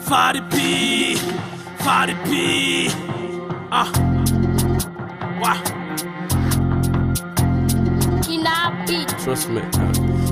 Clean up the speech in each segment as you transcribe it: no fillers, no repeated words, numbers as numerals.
Fari P, Fari P. Ah, wa. Kina beat. Trust me.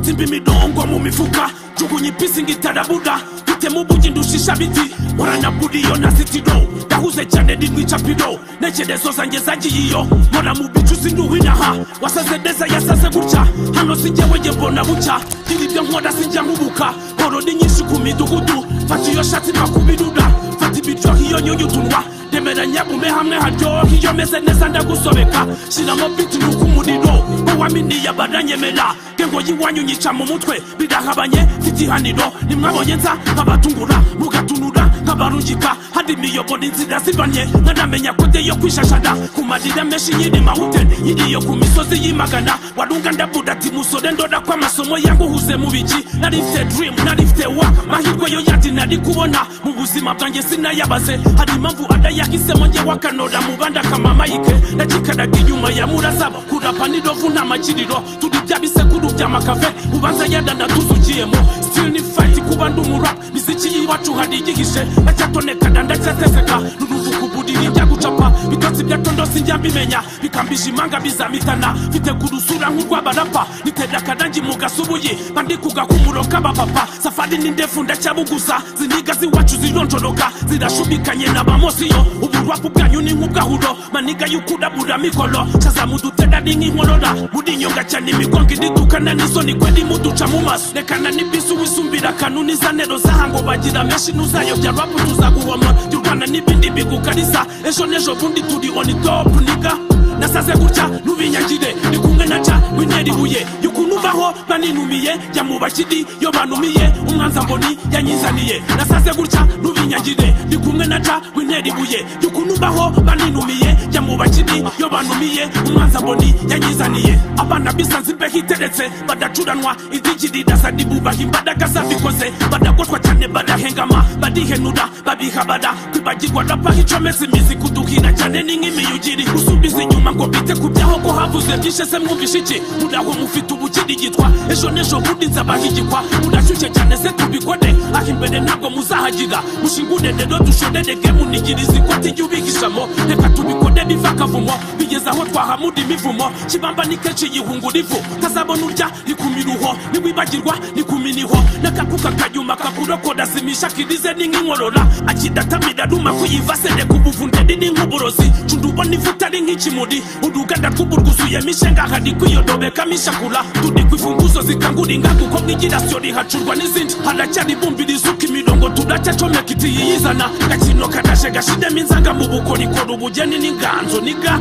Simba imidongo mu mifuka, jugunya ipisi ngitarabuda, mfite mu bugi ndushisha biti, nkorana buriyo na sitido, ndahuze cyane ndi mwicapiro, ntekerezo zanjye zagiye iyo, nkora mu bicu sinduhinaha, wasaze neza yasaze gutya, hano si njyewe njye mbona bucya, ngira ibyo nkora sinjya nkubuka, horo ni nyinshi ku midugudu, fata iyo shatsi mpakubirura, fata ibiryoha iyo nyunyu utunwa, remera nyagume hamwe haryoha iyo meze neza ndagusobeka, shyiramo biti nuko umuriro, uwaminiye baranyemera, gengo y'iwanyu nyica mu mutwe, birahabanye mfite ihaniro, nimwabonye nza nkabatungura, mugatunura nkabarungika, hari imiyoboro inzira zibanye, nkanamenya kode yo kwishashara, ku marira menshi nyiri mahute, nyiriyo ku misozi y'imagana, warunga ndavuga ati musore ndora ko amasomo yanguhuze mu biki, nari mfite dream, nari mfite wa, mahirwe yo yandi nari kubona, mu buzima bwanjye sinayabaze, hari impamvu adayahisemo njye wakanora mu bandi akamamayike, ndakikaraga inyuma ya murasaba, kurapa n'irovu nta makiriro, turi bya bisekuru by'amakave, ubanza yadana tuzugiyemo, still ni fight kuba ndi umurap, miziki y'iwacu hari igihishe, ndacyatonekana ndacyateseka, n'uruvuga uburiri njya gucapa, bitotsi bya tondo sinjya mbimenya, bikambisha imanga bizamitana, mfite ku rusura nk'urw'abarapa, nitera akarangi mu gasubuye, bandi ku gakumuro k'abapapa, safari ni ndefu ndacyabuguza, ziniga z'iwacu zironjoroka, zirashubikanye na bamosiyo, ubu rap bwanyu ni nk'ubwahuro, maniga y'ukurabura mikoro, shaza mudutera ni nk'inkorora, murinyonga cyane imigongo iridukana n'isoni kweli muduca mu maso, rekana n'ibisi wisumbira kanuni za nero zahango bagira menshi ntuzayobya rap tuzaguhoma, jya urwana n'ibindi bigukarisa, ejo n'ejo bundi turi on top nigga. Nasaze gutya nubinyagire, ndi kumwe na ja wintera ibuye, y'ukuntu ubaho baninumiye, jya mu bakiri yo banumiye, umwanza mboni yanyizaniye. Nasaze gutya nubinyagire, ndi kumwe na ja wintera ibuye, y'ukuntu ubaho baninumiye, jya mu bakiri yo banumiye, umwanza mboni yanyizaniye. Abana bisanze imbeho iteretse, badacuranwa idigirira zadibubaha imbaraga zabikoze, badagotwa cyane barahengama, barihenura babihabara, kwibagirwa rapa icometse imizi kuduhira cyane ni nk'imiyugiri, usubiza inyuma ngo bite ku byaho ko havuze byinshi se mwumvishe iki, muraho mufite ubukirigitwa, ejo n'ejo bundi nzabahigikwa, murashyushye cyane se tubikore, aho imbere ntabwo muzahagira, mushingure rero dushorereke munigiriza ikoti ry'ubigishamo, reka tubikore biva akavumo, bigeze aho twahamura imivumo, kibamba ni kenshi yihungura ivu, kazabona urya ni ku miruho, niwibagirwa ni ku miniho, n'akakuka kanyuma kakurokora simisha kirize ni nk'inkorora, akidatamira ruma kuyivase reka ubuvunderi ni nk'uburozi, cunda ubona ivu utari nk'ikimuri, uruganda rw'ubu rwuzuyemo ishenga hari kwiyodobeka mishakura, turi ku ifunguzo zikangura ingaga uko mwigirasiyo rihacurwa n'izindi, haracyari ibumbiriza uko imirongo turacyacomeka itiyizana, gakino kadaje gashidemo inzanga mu bukorikori ubugeni n'inganzo niga.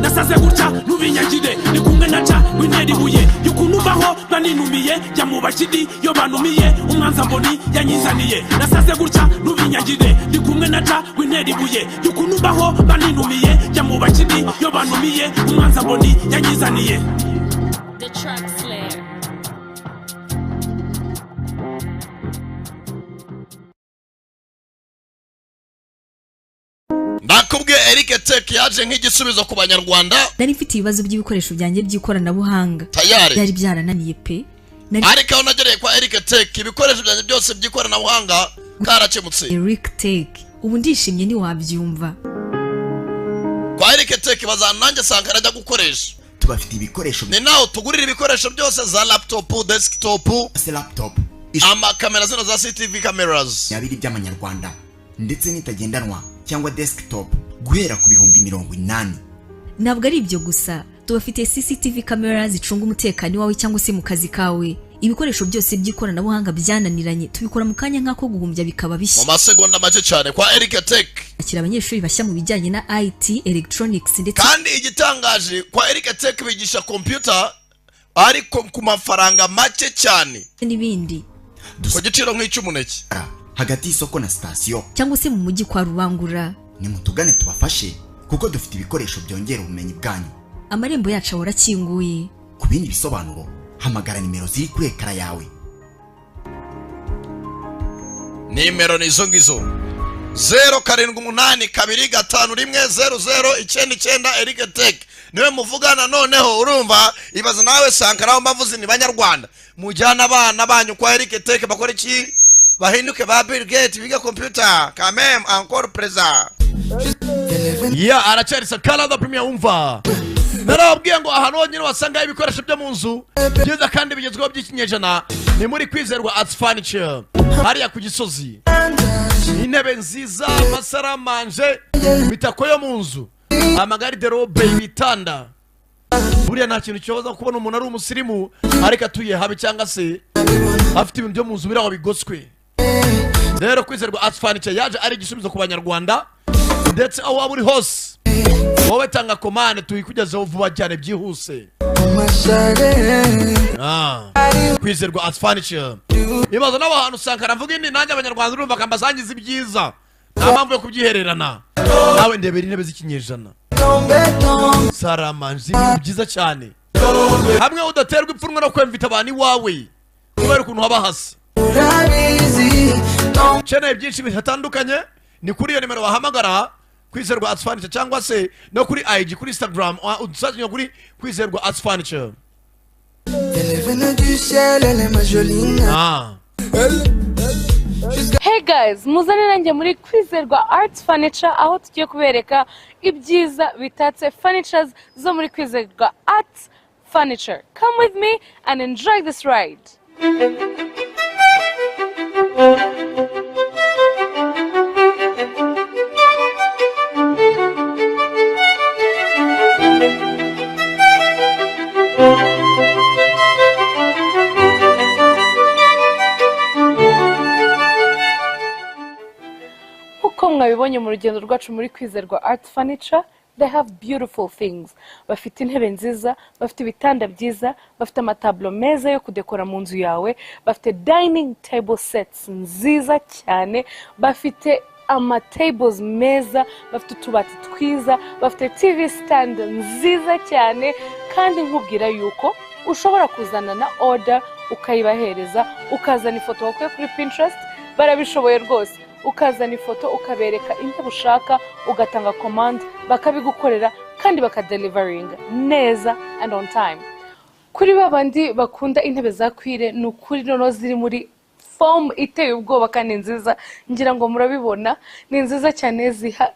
Nasaze gutya nubinyagire, ndi kumwe na ja wintera ibuye, y'ukuntu ubaho baninumiye, jya mu bakiri yo banumiye, umwanza mboni yanyizaniye. Nasaze gutya nubinyagire, ndi kumwe na ja wintera ibuye, y'ukuntu ubaho baninumiye, jya mu bakiri yo banumiye, umwanza mboni yanyizaniye. The Track Slayer. Ndakubwiye Eric Tech yaje nk'igisubizo ku banyarwanda. Nari mfite ibibazo by'ibikoresho byanjye by'ikoranabuhanga. Tayari. Byari byarananiye pe. Ariko aho nagereye kwa Eric Tech ibikoresho byanjye byose by'ikoranabuhanga karakemutse. Eric Tech ubu ndishimye ntiwabyumva. Kwa Eric Tech bazana nanjye Sankara ajya gukoresha. Tubafite ibikoresho. Ni naho tugurira ibikoresho byose za laptop, desktop, laptop, amakamera zino za CCTV cameras. Yabiri by'amanyarwanda ndetse n'itagendanwa cyangwa desktop guhera ku 80,000. Ntabwo ari ibyo gusa, tubafite CCTV camera zicunga umutekano wawe cyangwa se mu kazi kawe. Ibikoresho byose by'ikoranabuhanga byananiranye tubikora mu kanya nk'ako guhumbya bikaba bishya. Mu masegonda make cyane kwa Eric Tech. Akira abanyeshuri bashya mu bijyanye na IT, electronics ndetse kandi igitangaje kwa Eric Tech bigisha computer ariko ku mafaranga make cyane n'ibindi. Ku giciro nk'icy'umuneke. Hagati y'isoko na sitasiyo cyangwa se mu mujyi kwa Rubangura. Nimutugane tubafashe kuko dufite ibikoresho byongera ubumenyi bwanyu. Amarembo yacu ahora akinguye. Ku bindi bisobanuro hamagara nimero ziri kuri ekara yawe. Nimero ni izo ngizo 078 251 00 99. Eric Tech niwe muvugana noneho. Urumva ibaza nawe Sankara aho mbavuze ni banyarwanda, mujyana abana banyu kwa Eric Tech bakora iki? Bahinduke ba Bill Gates, biga computer quand même encore présent. Ya aracyari Sakara the Premier. Umva, narababwiye ngo ahantu honyine wasangaho ibikoresho byo mu nzu byiza kandi bigezweho by'ikinyejana ni muri Kwizerwa Arts Furniture, hariya ku Gisozi. Intebe nziza, amasaramanje, imitako yo mu nzu, amagarde-robe, ibitanda. Buriya nta kintu kibaza kubona umuntu ari umusirimu ariko atuye habi, cyangwa se afite ibintu byo mu nzu biri aho bigoswe. Rero Kwizerwa Arts Furniture yaje ari igisubizo ku Banyarwanda, ndetse aho waba uri hose, wowe tanga komande tuyikugezeho vuba cyane byihuse. Kwizerwa Arts Furniture, ibaza n'abantu usanga aravuga indi nanjye Abanyarwanda urumva akambasangiza ibyiza, nta mpamvu yo kubyihererana. Nawe ndebera intebe z'ikinyejana, saramanje, ibintu byiza cyane, hamwe udaterwa ipfunwe no kwemvita abantu iwawe kubera ukuntu haba hasa. Ukeneye byinshi bitandukanye, ni kuri iyo nimero wahamagara Kwizerwa Arts Furniture, cyangwa se no kuri IG, kuri Instagram, udusazanye kuri Kwizerwa Arts Furniture. Elle est venue du ciel, elle est ma jolie. Hey guys, muzane nanjye muri Kwizerwa Arts Furniture, aho tugiye kubereka ibyiza bitatse furnitures zo muri Kwizerwa Arts Furniture. Come with me and enjoy this ride. Nkuko mwabibonye mu rugendo rwacu muri Kwizerwa Art Furniture, they have beautiful things. Bafite intebe nziza, bafite ibitanda byiza, bafite amatablo meza yo kudekora mu nzu yawe, bafite dining table sets nziza cyane, bafite ama tables meza, bafite utubati twiza, bafite TV stand nziza cyane. Kandi nkubwira yuko ushobora kuzana na order ukayibahereza, ukazana ifoto wakuye kuri Pinterest, barabishoboye rwose. Ukazana ifoto ukabereka intebe ushaka, ugatanga command, bakabigukorera kandi bakadeliveringa neza and on time. Kuri babandi bakunda intebe za cuir, ni ukuri noneho ziri muri form iteye ubwoba kandi nziza. Ngira ngo murabibona, ni nziza cyane,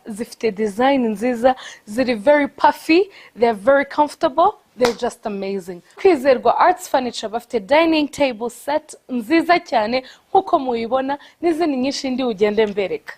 zifite design nziza, ziri very puffy, they are very comfortable, they're just amazing. Kwizerwa Arts Furniture bafite dining table set nziza cyane nkuko muyibona, n'izindi nyinshi ndi ugende mbereka.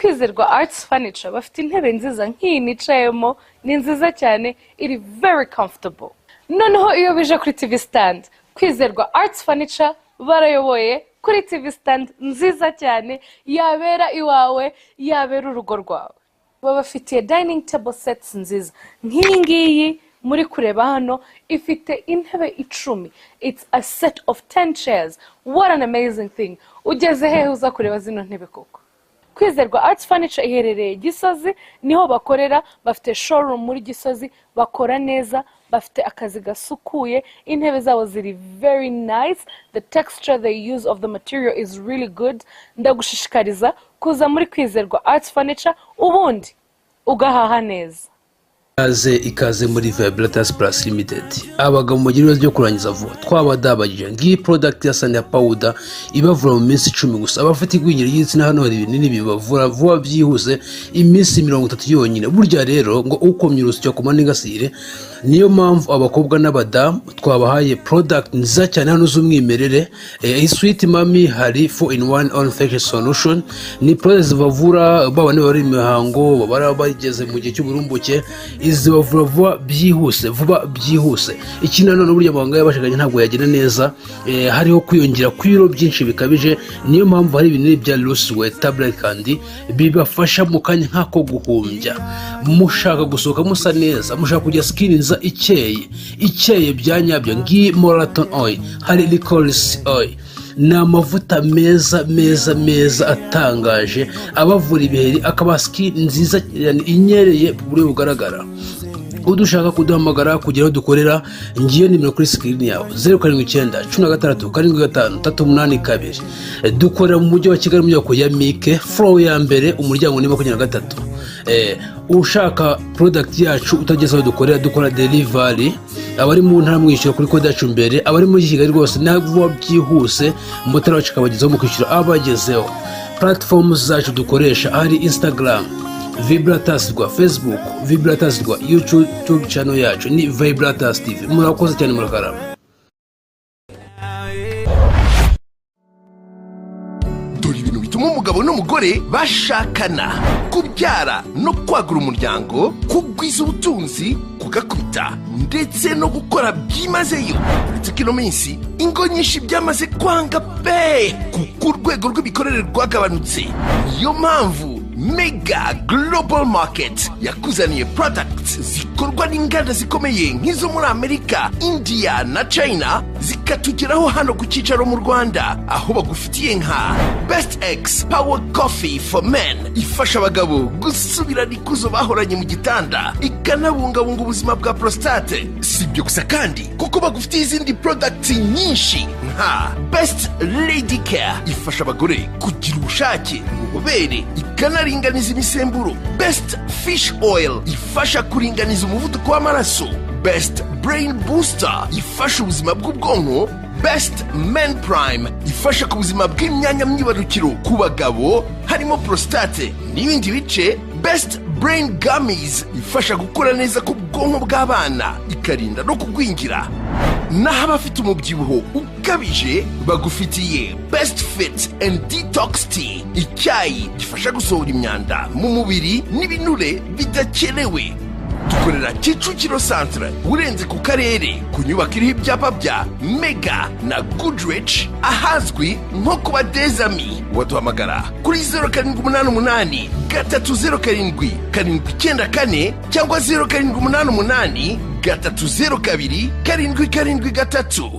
Kwizerwa Arts Furniture bafite intebe nziza nk'iyi nicayemo, ni nziza cyane, iri very comfortable. Noneho iyo bije kuri TV stand, Kwizerwa Arts Furniture barayoboye kuri TV stand nziza cyane, yabera iwawe, yabera urugo rwawe. Babafitiye dining table sets nziza nk'iyi ngiyi muri kureba hano, ifite intebe 10. It's a set of 10 chairs. What an amazing thing. Ugeze hehe uza kureba zino ntebe koko? Kwizerwa Arts Furniture iherereye Gisozi, niho bakorera, bafite showroom muri Gisozi, bakora neza, bafite akazi gasukuye, intebe zabo ziri very nice, the texture they use of the material is really good. Ndagushishikariza kuza muri Kwizerwa Arts Furniture ubundi ugahaha neza. Ikaze, ikaze muri Vibratas Plus Limited. Abagabo mugira ibibazo byo kurangiza vuba, twabadabagije. Ngiyi product ya Sanya Powder ibavura mu minsi 10 gusa. Abafite igwingira ry'igitsina, hano hari ibinini bibavura vuba byihuse, iminsi 30 yonyine. Burya rero ngo ukomye urusyo ku n'ingasire, niyo mpamvu abakobwa n'abadamu twabahaye product nziza cyane hano z'umwimerere. Sweet Mami, hari 4 in 1 all infection solution, ni product zibavura baba niba bari imihango, baba bageze mu gihe cy'uburumbuke, izi bavura vuba byihuse, vuba byihuse. Ikindi nanone, burya amabanga y'abashakanye ntabwo yagenda neza hariho kwiyongera kw'ibiro byinshi bikabije. Niyo mpamvu hari ibinini bya Lusiwe tablet kandi bibafasha mu kanya nk'ako guhumbya. Mushaka gusohoka musa neza, mushaka kugira skin nziza ikeye, ikeye bya nyabyo, ngiyi Moraton oil, hari licorice oil, ni amavuta meza meza meza atangaje, abavura ibiheri, akaba skin nziza cyane inyereye ku buryo bugaragara. Udushaka kuduhamagara kugira aho dukorera, ngiyo nimero kuri screen yawe: 079 16 75 382. Dukorera mu mujyi wa Kigali, mu nyubako ya Mike, floor ya mbere, umuryango ni 23. Ushaka product yacu utageze aho dukorera, dukora delivery. Abari mu ntara mwishyura kuri kode yacu mbere, abari muri Kigali rwose ntabwo byihuse, motari wacu akabagezaho mu kwishyura abagezeho. Platform zacu dukoresha hari Instagram Vibratas rwa, Facebook Vibratas rwa, YouTube channel yacu ni Vibratas TV. Murakoze cyane, murakarama. Dore ibintu bituma umugabo n'umugore bashakana: kubyara no kwagura umuryango, kugwiza ubutunzi, kugakubita ndetse no gukora byimazeyo. Uretse ko ino minsi ingo nyinshi byamaze kwanga pe, kuko urwego rw'imikorere rwagabanutse. Niyo mpamvu Mega Global Market yakuzaniye products zikorwa n'inganda zikomeye nk'izo muri Amerika, India na China, zikatugeraho hano ku cyicaro mu Rwanda, aho bagufitiye nka Best X Power Coffee for Men, ifasha abagabo gusubirana ikuzo bahoranye mu gitanda, ikanabungabunga ubuzima bwa prostate. Si ibyo gusa kandi, kuko bagufitiye izindi products nyinshi nka Best Lady Care, ifasha abagore kugira ubushake mu bubobere, ikanaringaniza imisemburo, Best Fish Oil, ifasha kuringaniza umuvuduko w'amaraso, Best Brain Booster, ifasha ubuzima bw'ubwonko, Best Men Prime, ifasha ku buzima bw'imyanya myibarukiro ku bagabo harimo prostate n'ibindi bice, Best Brain Gummies, ifasha gukura neza ku bwonko bw'abana, ikarinda no kugwingira. Naho abafite umubyibuho ukabije bagufitiye Best Fit and Detox Tea, icyayi gifasha gusohora imyanda mu mubiri n'ibinure bidakenewe. Dukorera Kicukiro Centre, urenze ku karere, ku nyubako iriho ibyapa bya Mega na Goodrich, ahazwi nko kuba Dezami. Waduhamagara kuri 0788 307 794 cyangwa 0788 302 773.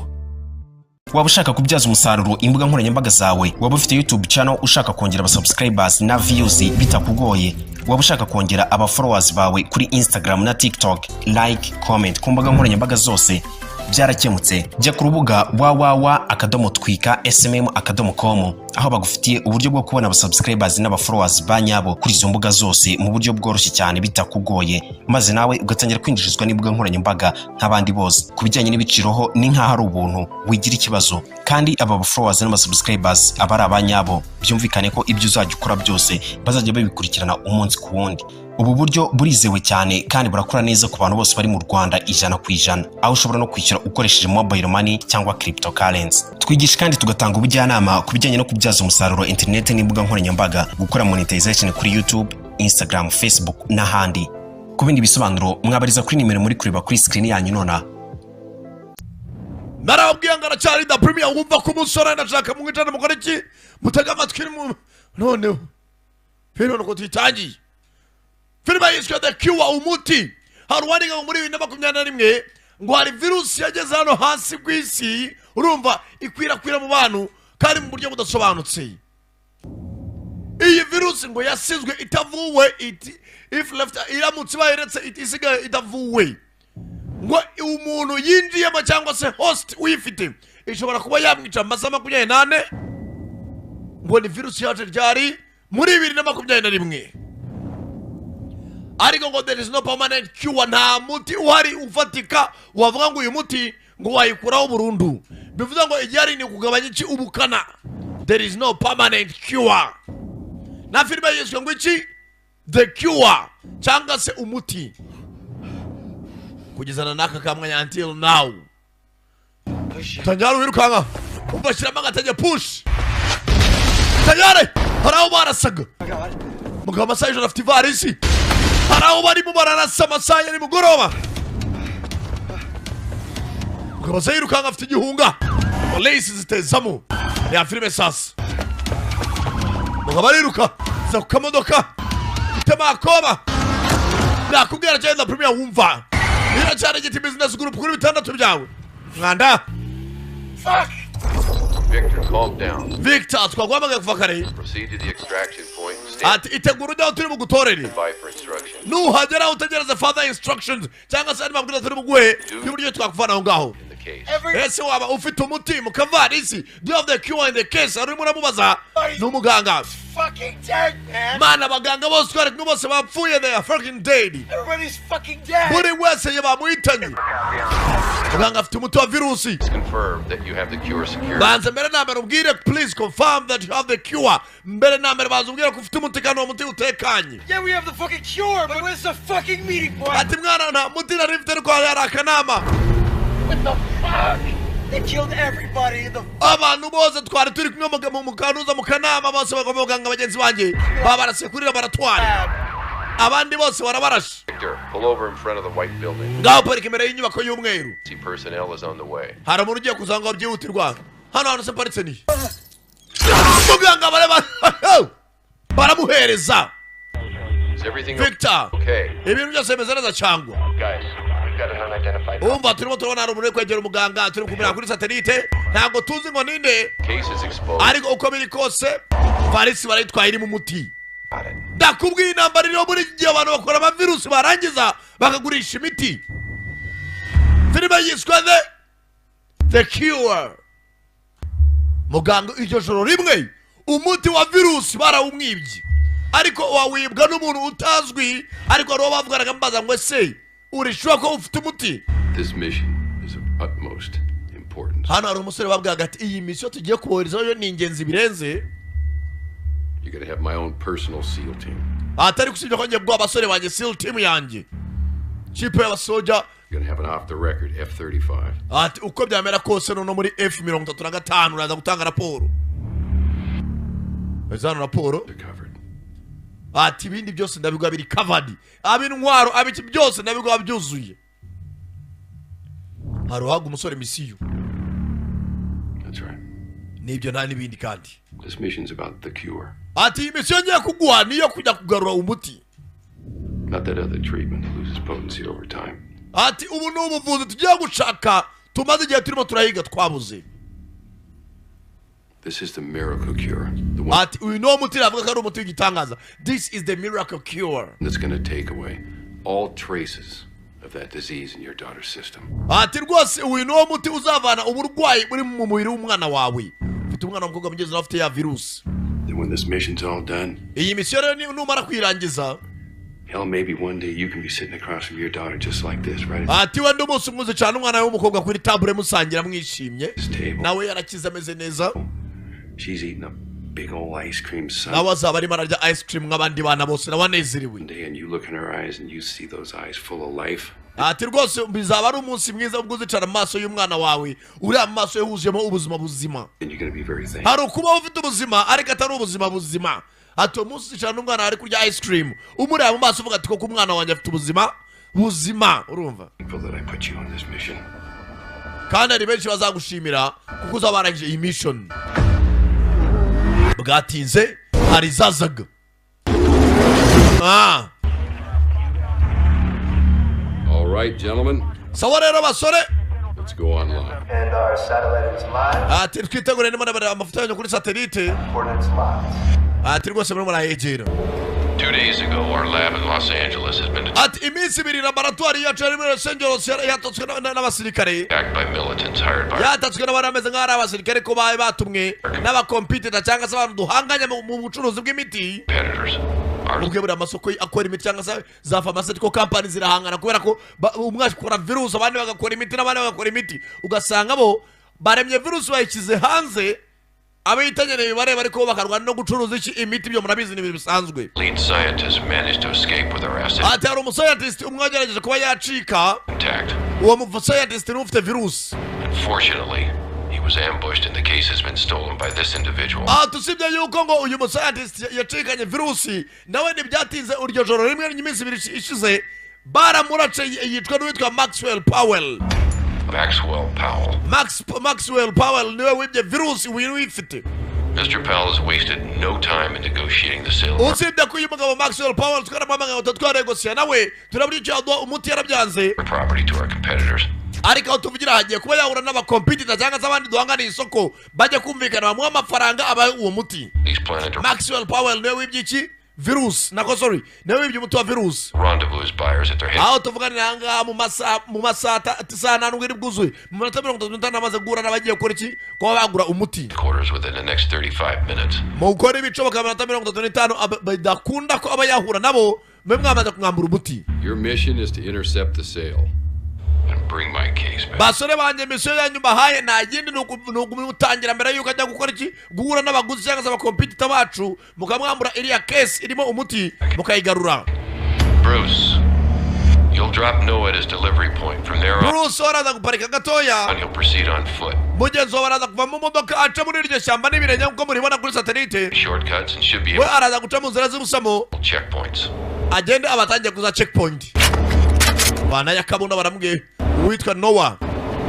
Waba ushaka kubyaza umusaruro imbuga nkoranyambaga zawe? Waba ufite YouTube channel ushaka kongera abasubscribers na views bitakugoye? Waba ushaka kongera aba followers bawe kuri Instagram na TikTok, like, comment ku mbuga nkoranyambaga zose? Byarakemutse. Jya ku rubuga www.twikasmm.com, aho bagufitiye uburyo bwo kubona abasubscribers n'aba followers ba nyabo kuri izo mbuga zose mu buryo bworoshye cyane bitakugoye, maze nawe ugatangira kwinjirizwa n'imbuga nkoranyambaga nk'abandi bose. Ku bijyanye n'ibiciro ho ni nk'aho ari ubuntu, wigira ikibazo. Kandi aba followers n'aba subscribers aba ari abanyabo, byumvikane ko ibyo uzajya ukora byose bazajya babikurikirana umunsi ku wundi. Ubu buryo burizewe cyane kandi burakora neza ku bantu bose bari mu Rwanda 100%, aho ushobora no kwishyura ukoresheje mobile money cyangwa cryptocurrency. Twigisha kandi tugatanga ubujyanama ku bijyanye no kubyaza umusaruro internet n'imbuga nkoranyambaga, gukora monetization kuri YouTube, Instagram, Facebook n'ahandi. Ku bindi bisobanuro mwabariza kuri nimero muri kureba kuri screen yanyu nona. Narababwiye ngo aracyari da premier. Wumva ko umusore ndashaka mwicane, mukora iki? Mutega amatwi noneho filime nuko tuyitangiye. Filime yiswe The Cure, umuti. Hari uwandika ngo muri 2021 ngo hari virusi yageze hano hasi ku isi, urumva, ikwirakwira mu bantu kandi mu buryo budasobanutse. Iyi virusi ngo yasizwe itavuwe, iti if left, iramutse bayiretse isigaye itavuwe, ngo umuntu yinjiyemo cyangwa se host uyifite ishobora kuba yamwica mu masaha 24. Ngo ni virusi yaje ryari? Muri 2021. Ariko ngo there is no permanent cure, nta muti uhari ufatika wavuga ngo uyu muti ngo wayikuraho burundu. Bivuze ngo igihari ni ukugabanya iki? Ubukana. There is no permanent cure. Na filime yiswe ngo iki? The Cure cyangwa se umuti. Kugeza na n'aka kamwanya, until now. Tayari wirukanka, umva, shyiramo agatege, push. Tayari hari aho barasaga mugabo amasaha y'ijoro, afite ivarisi. Hari aho barimo bararasa amasaha ya nimugoroba. Mugabo aza yirukanka, afite igihunga, polisi zitezamo ya filime. Sasa mugabo ariruka, za ku kamodoka itemakoba. Nakubwira cyane na premier, wumva iracyari Igiti Business Group kuri bitandatu byawe mwanda. Victor, calm down. Victor, twaguhamagaye kuva kare. Proceed to the extraction point and Ati itegura ujyaho turi bugutorere. By for instructions. Nuhagera utegereze further instructions cyangwa se andi mabwiriza turi buguhe y'uburyo twakuvana aho ngaho. The case. Ese waba ufite umuti mu kavarisi? Do you have the cure in the case? Arimo uramubaza, ni umuganga. Fucking dead, man. Mana, abaganga bose twari kumwe bose bapfuye. They are fucking dead. Everybody's fucking dead. Buri wese bamuhitanye. Muganga afite umuti wa virusi. Confirm that you have the cure secured. Banza mbere na mbere ubwire, please confirm that you have the cure. Mbere na mbere banza ubwire ko ufite umuti kandi uwo muti utekanye. Yeah, we have the fucking cure, but where's the fucking meeting point? Ati mwana, nta muti nari mfite, ariko hari akanama. What the fuck? They killed everybody in the Abantu bose twari turi kumwe mu kanuza, mu kanama, bose bagomba muganga bagenzi banjye babarasiye kuri laboratwari, abandi bose barabarashe. Victor, pull over in front of the white building. Ngaho parika imbere y'inyubako y'umweru. See, personnel is on the way. Hari umuntu ugiye kuza ngo byihutirwa. Hano hantu se paritse ni muganga, bareba baramuhereza. Is everything Victor. okay? Ibintu byose bimeze neza cyangwa? Guys, we've got an unidentified Umva, turimo turabona hari umuntu uri kwegera umuganga, turi kumureba kuri satellite, ntabwo tuzi ngo ninde. Case is exposed. Ariko uko biri kose varisi barayitwaye irimo umuti. Ndakubwiye, intambara iriho muri iki gihe, abantu bakora amavirusi barangiza bakagurisha imiti. Filime yiswe The Cure. Muganga iryo joro rimwe umuti wa virusi barawumwibye, ariko wawibwa n'umuntu utazwi, ariko hari uwo bavuganaga mubaza ngo ese urishyura ko ufite umuti? This mission is of utmost importance. Hano hari umusore babwiraga ati iyi misiyo tugiye kuboherezaho yo ni ingenzi birenze. You're gonna have my own personal SEAL team. Atari gusibye ko ngiye guha abasore banjye, SEAL team yanjye, kipe y'abasoja. You're gonna have an off the record F 35. Ati uko byamera kose noneho muri F 35 uraza gutanga raporo. Ese hano raporo? Ati ibindi byose ndabiguha biri covered, ab'intwaro, abiki, byose ndabiguha byuzuye. Hari uhaga umusore misiyo. That's right. Nibyo, nta n'ibindi kandi. This mission's about the cure, Ati iyi misiyo ngiye kuguha niyo kujya kugarura umuti. not that other treatment that loses potency over time. Ati ubu ni ubuvuzi tugiye gushaka, tumaze igihe turimo turahiga twabuze. This is the miracle cure, the one Ati uyu niwo muti navuga ko ari umuti w'igitangaza. This is the miracle cure. that's gonna take away all traces of that disease in your daughter's system. Ati rwose uyu niwo muti uzavana uburwayi buri mu mubiri w'umwana wawe. Ufite umwana w'umukobwa mugezi nawe afite ya virusi. Then when this mission's all done, Iyi misiyo rero numara kuyirangiza, hell, maybe one day you can be sitting across from your daughter just like this, right at ati wenda umunsi umwe cyane umwana we w'umukobwa kuri table musangira mwishimye, this table. nawe yarakize ameze neza. She's eating a big old ice cream sundae, Nawe azaba arimo ararya ice cream nk'abandi bana bose, nawe anezerewe. And you look in her eyes and you see those eyes full of life. Ati rwose bizaba ari umunsi mwiza ubwo uzicara mu maso y'umwana wawe, uriya mu maso ye huzuyemo ubuzima buzima. And you're gonna be very thankful. Hari ukubaho ufite ubuzima ariko atari ubuzima buzima. Ati uwo munsi uzicara n'umwana wawe ari kurya ice cream, umureba mu maso uvuga ati koko umwana wanjye afite ubuzima buzima, urumva? Thankful that I put you on this mission. Kandi hari benshi bazagushimira kuko uzaba warangije iyi mission. Bwatinze hari izazaga. All right, gentlemen, Sawa rero basore. let's go online. And our satellite is live. Ati twitegure, ndimo ndabareba amafoto yanyu kuri satellite. Coordinates locked. Ati rwose murimo murayegera. 2 days ago, our lab in Los Angeles has been Ati iminsi 2 laboratwari yacu yari muri Los Angeles yatatswe n'abasirikare. attacked by militants hired by Yatatswe n'abari bameze nk'aho ari abasirikare ko bari batumwe n'abacompetitor cyangwa se abantu duhanganye mu bucuruzi bw'imiti. Competitors. Our Ubwe buriya amasoko akora imiti cyangwa se za pharmaceutical company zirahangana kubera ko umwe akora virusi, abandi bagakora imiti, n'abandi bagakora imiti, ugasanga bo baremye virusi bayishyize hanze, abahitanye bibareba, ariko bo bakarwana no gucuruza iki? Imiti. Ibyo murabizi, ni ibintu bisanzwe. lead scientist managed to escape with our assets Ati hari umuscientist umwe wagerageje kuba yacika. intact. Uwo muscientist niwe ufite virusi. Unfortunately, he was ambushed and the case has been stolen by this individual. Aha usibye yuko ngo uyu muscientist yacikanye virusi, nawe ntibyatinze, iryo joro rimwe n'iminsi 2 ishize baramurace, yicwa n'uwitwa Maxwell Powell. Maxwell Powell. Maxwell Powell niwe wibye virusi, wiri wifite. Mr. Powell has wasted no time in negotiating the sale of our Usibye ko uyu mugabo Maxwell Powell twaramuhamagaye ngo twaregosiye nawe turabura icyo yaduha umuti, yarabyanze. property to our competitors. Ariko aho tuvugira hagiye kuba yahura n'abacompetitor cyangwa se abandi duhanganiye isoko, bajya kumvikana bamuha amafaranga abahe uwo muti. He's planning to Maxwell Powell niwe wibye iki? Virusi nako, sorry, niwe wibye umuti wa virusi. Rendezvous buyers at their head. Aho tuvuganira ahangaha mu masaha saa nta iri bwuzuye, mu minota 35 amaze guhura n'abagiye gukora iki, kuba bagura umuti. Quarters within the next 35 minutes. Mu gukora ibishoboka mu minota 35 bidakunda ko aba yahura nabo, mube mwamaze kumwambura umuti. Your mission is to intercept the sale and bring my case back. Basore banjye, misiyo yanyu mbahaye nta yindi, ni ukumutangira mbere y'uko ajya gukora iki, guhura n'abaguzi cyangwa se abacompetitor bacu, mukamwambura iriya case irimo umuti mukayigarura. Bruce, you'll drop Noah at his delivery point. From there on, Bruce araza guparika gatoya. he'll proceed on foot. Mugenzi wawe araza kuva mu modoka, aca muri iryo shyamba n'ibirenge nk'uko muribona kuri satellite. Shortcuts and should be We able araza guca mu nzira z'ubusamo, checkpoints. agende abatangiye kuza checkpoint. Banayakabunda baramubwiye uwitwa Noah.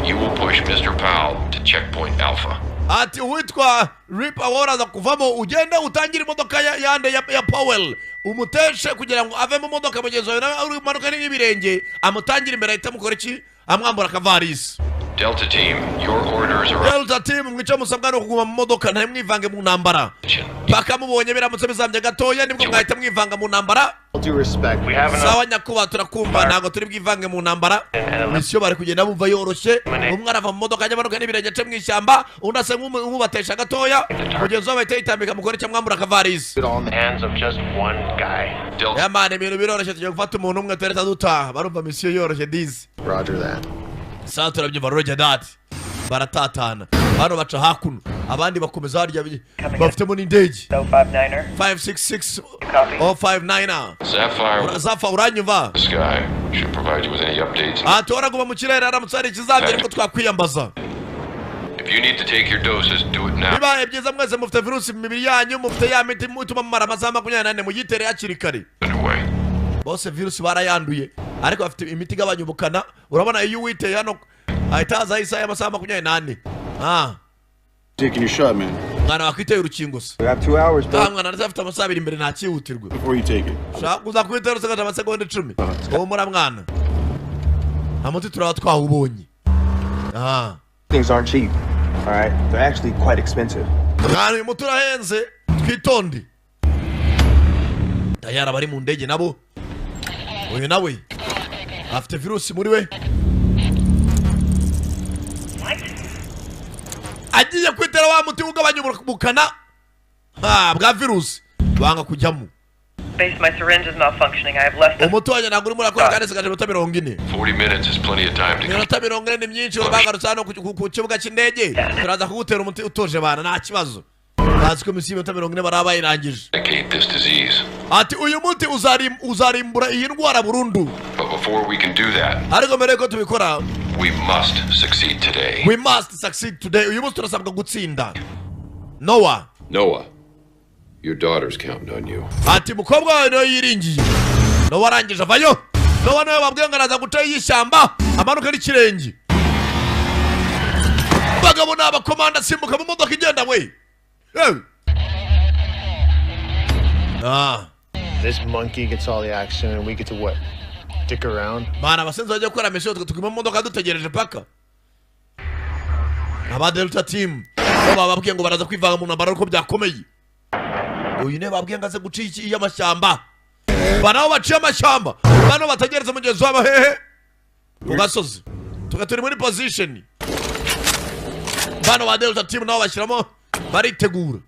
You will push Mr. Powell to checkpoint Alpha. Ati uwitwa Rip wowe uraza kuvamo, ugende utangire imodoka yande ya Powell, umuteshe kugira ngo ave mu modoka. Mugenzi wawe nawe uri kumanuka n'ibirenge, amutangire imbere, ahita amukora iki, amwambura akavarisi. Delta Team, your orders are Delta Team, mwica musabwa no kuguma mu modoka, ntimwivange mu ntambara paka mubonye biramutse bizambye gatoya, nibwo mwahita mwivanga mu ntambara. Due respect. We have Sawa nyakubahwa, turakumva, ntabwo turi bwivange mu ntambara. Misiyo bari kugenda bumva yoroshye: umwe arava mu modoka ajya amanuka n'ibirenge ace mu ishyamba, undi asa nk'ubatesha gatoya, mugenzi we bahita yitambika mukore icyo, mwambura akavarisi. All in the hands of just one guy. Yamana, ibintu biroroshye, tugiye gufata umuntu umwe tureta dutaha. Barumva misiyo yoroshye dizi. Roger that. Sawa, turabyumva, roger that. Baratatana hano, baca hakuno, abandi bakomeza harya bafitemo n'indege. 059er. 566 059. Sapphire. Zafa, uranyumva? The sky should provide you with any updates. Aha turaguma mu kirere, haramutse hari ikizambye ariko twakwiyambaza. If you need to take your doses, do it now. Bibaye byiza, mwese mufite virusi mu mibiri yanyu, mufite ya miti ituma mumara amasaha 24, muyitere hakiri kare. Bose virusi barayanduye, ariko bafite imiti igabanya ubukana. Urabona iyo uwiteye hano ahita hazaho isaha y'amasaha 24. Ah. Taking your shot, man. Mwana, wakwiteye urukingo se? We have 2 hours, bro. Ah, mwana, ndacyafite amasaha 2 imbere, ntakihutirwa. Before you take it. Ushaka kuza kwitera usigaje amasegonda 10. Humura mwana, nta muti turaba twawubonye. Ah. Things aren't cheap. All right, they're actually quite expensive. Mwana, uyu muti urahenze, twitonde. Tayari abari mu ndege nabo, uyu nawe afite virusi muri we, agiye kwitera wa muti ugabanya ubukana bwa virusi, banga kujyamo. Base, my syringe is malfunctioning. I have less than. Umuti wanjye ntabwo urimo urakora kandi nsigaje iminota 40. 40 minutes is plenty of time to Iminota 40 ni myinshi. Bagarutse hano ku kibuga cy'indege, turaza kugutera umuti utuje bana, nta kibazo. Bazi ko misiyo y'iminota 40 baraba bayirangije. eradicate this disease. Ati uyu muti uzarimbura iyi ndwara burundu. But before we can do that, Ariko mbere yuko tubikora, we must succeed today. we must succeed today. Uyu munsi turasabwa gutsinda, Noah. Noah, your daughter's counting on you. Ati mukobwa wawe niwe yiringiye. Noah arangije avayo. Noah niwe babwiye ngo araza guca y'ishyamba amanuka n'ikirenge. Bagabo ni abakomanda, simbuka mu modoka igenda we. Hey. Ah. This monkey gets all the action, and we get to what? Dick around. Bana, abasenzi bajya gukora misiyo, twe tuguma mu modoka dutegereje paka. Aba Delta Team bo bababwiye ngo baraza kwivanga mu ntambara ariko byakomeye. Uyu niwe babwiye ngo aze guca iki y'amashyamba. Bana, aho baciye amashyamba, bano bategereza mugenzi wabo hehe? Ku gasozi. Tuba turi muri position. Bano ba Delta Team nabo bashyiramo, baritegura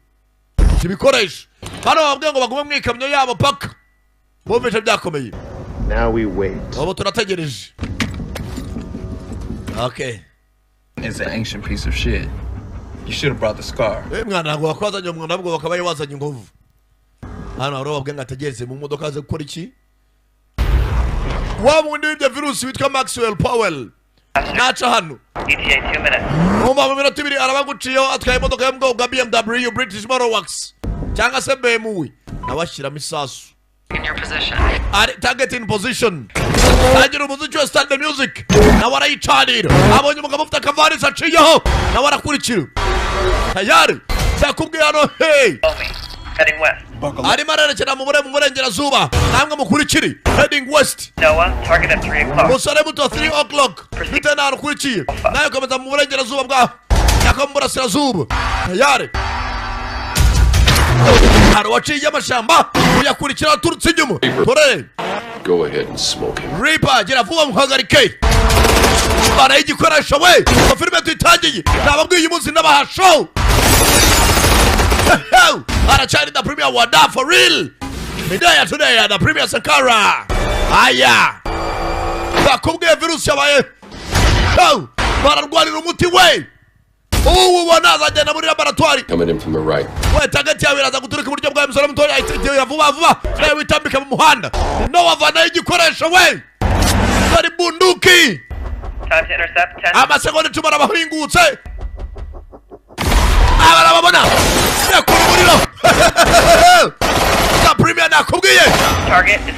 ibikoresho. Bano bababwiye ngo bagume mu ikamyo yabo paka bumvise byakomeye. Now we wait. Ubu turategereje, okay. It's an ancient piece of shit. You should have brought the scar. Eh mwana, ntabwo wakwazanye umwana, ahubwo bakaba wazanye inkovu. Hano hari bababwiye ngo ategereze mu modoka aze gukora iki, wa wundi w'ibyo virusi witwa Maxwell Powell naca hano. ETA 2 minutes. Umva, mu minota 2 arabaguciyeho, atwaye imodoka yo mu bwoko bwa BMW, British Motor Works cyangwa se BMW, nawe ashyiramo isasu. In your position. Ari target in position, tangira umuziki wa, start the music, nawe arayicanira. Abonye umugabo ufite akavarisi aciyeho, nawe arakurikira. Tayari cyakubwiye hano, hey. Heading west. Arimo arerekera mu burengerazuba, namwe mukurikire, heading west. Noah, target at 3 o'clock. Umusore muto, 3 o'clock, bitewe n'ahantu ukurikiye, nawe ukomeza mu burengerazuba bwa cyangwa mu burasirazuba. Tayari Hari uwaciye amashyamba uyakurikira aturutse inyuma. Tore. Go ahead and smoke him. Reaper, gira vuba muhagarike. Bana igikoresho we. Filime tuyitangiye. Nababwiye uyu munsi ndabaha show. Aracyari the premier wada for real. Midaya today the premier Sankara. Aya. Bakubwiye virusi yabaye. Bararwanira umuti we. Ubu ubona muri laboratoire. Coming in from the right. We tagati yawe iraza guturuka iburyo bwawe musore mutoya ahita vuba vuba. Nawe witambika mu muhanda. No wavana igikoresho we. Bari bunduki. Time to intercept 10. Amasegonda 10 arabahingutse. Abarababona. Yakura umuriro. The premier nakubwiye. Target is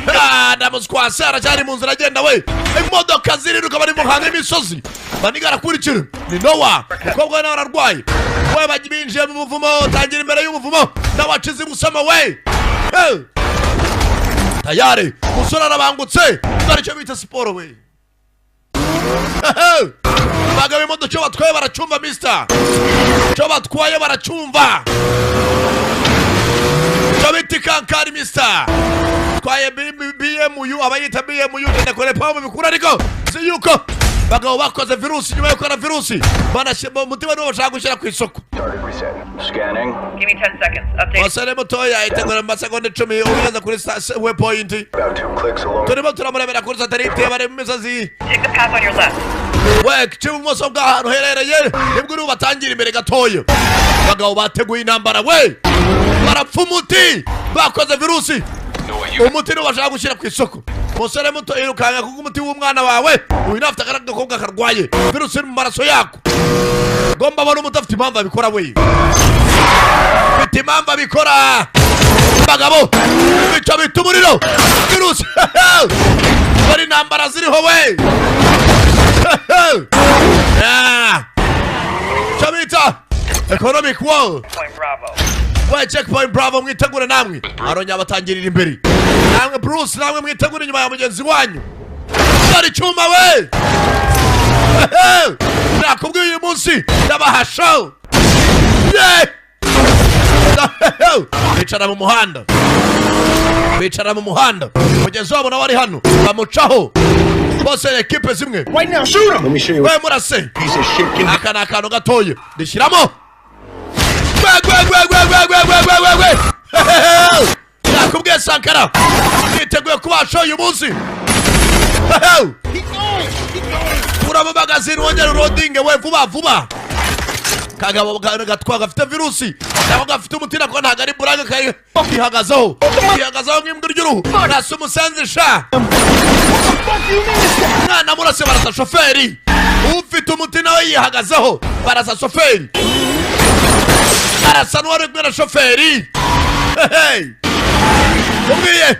ndamuskwase aracyari mu nzira agenda we. Imodoka ziriruka bari mu hanga imisozi. Baniga arakurikira. Ni Noah. Umukobwa nawe ararwaye. We bajibinjiye mu buvumo, tangira imbere y'ubuvumo. Ndawacize musama we. Tayari, musore arabangutse. Dore icyo bita siporo we. Bagabo imodoka cyo batwaye baracumva mister. Cyo batwaye baracumva. Cyo bita kankari mister. Twaye BMU abayita BMU genda kore pamu bikura ariko si yuko bagabo bakoze virusi nyuma yo gukora virusi banashyira umutima niwo bashaka gushyira ku isoko. Scanning. Give me 10 seconds. Update. Musore mutoya itegura mu masegonda 10 ugeze kuri waypoint. Turimo turamurebera kuri satellite bari mu misozi. Take the path on your left. We cy'ibumoso bw'ahantu herereye nibwo uri batangira imbere gatoya. Bagabo bateguye intambara we. Barapfa umuti bakoze virusi. Umuti niwo bashaka gushyira ku isoko. Musore muto irukanga kuko umuti w'umwana wawe uyu nafite agakobwa karwaye virusi mu maraso yako. Gomba abona umuti afite impamvu abikora we. Afite impamvu abikora. Bagabo bica bita umuriro virusi. Bari intambara ziriho we. Cyo bita economic war. We checkpoint Bravo mwitegure namwe. Aronya abatangirira imbere. Namwe Bruce namwe mwitegure inyuma ya mugenzi wanyu. Dore icyuma we. Nakubwiye uyu munsi ndabaha show. Bicara mu muhanda. Bicara mu muhanda. Mugenzi wabo nawe ari hano. Bamucaho. Bose ekipe zimwe. Right now, shoot him. Let me show you. We murase. Aka ni akantu gatoya. Ndishyiramo. Gwe. Nakubwiye Sankara. Niteguye kubasha uyu munsi. Kuramo magazine wongera urodinge we vuba vuba. Kagabo gatwa gafite virusi. Nako gafite umutima ko ntago ari buranga kari ihagazeho. Ihagazeho nk'imbwa ry'uruhu. Nasa umusenzi sha. Mwana murase barasa shoferi. Ufite umuti nawe yihagazeho. Barasa shoferi. Arasa n'uwari kumwe na shoferi. Hey! Umwiye.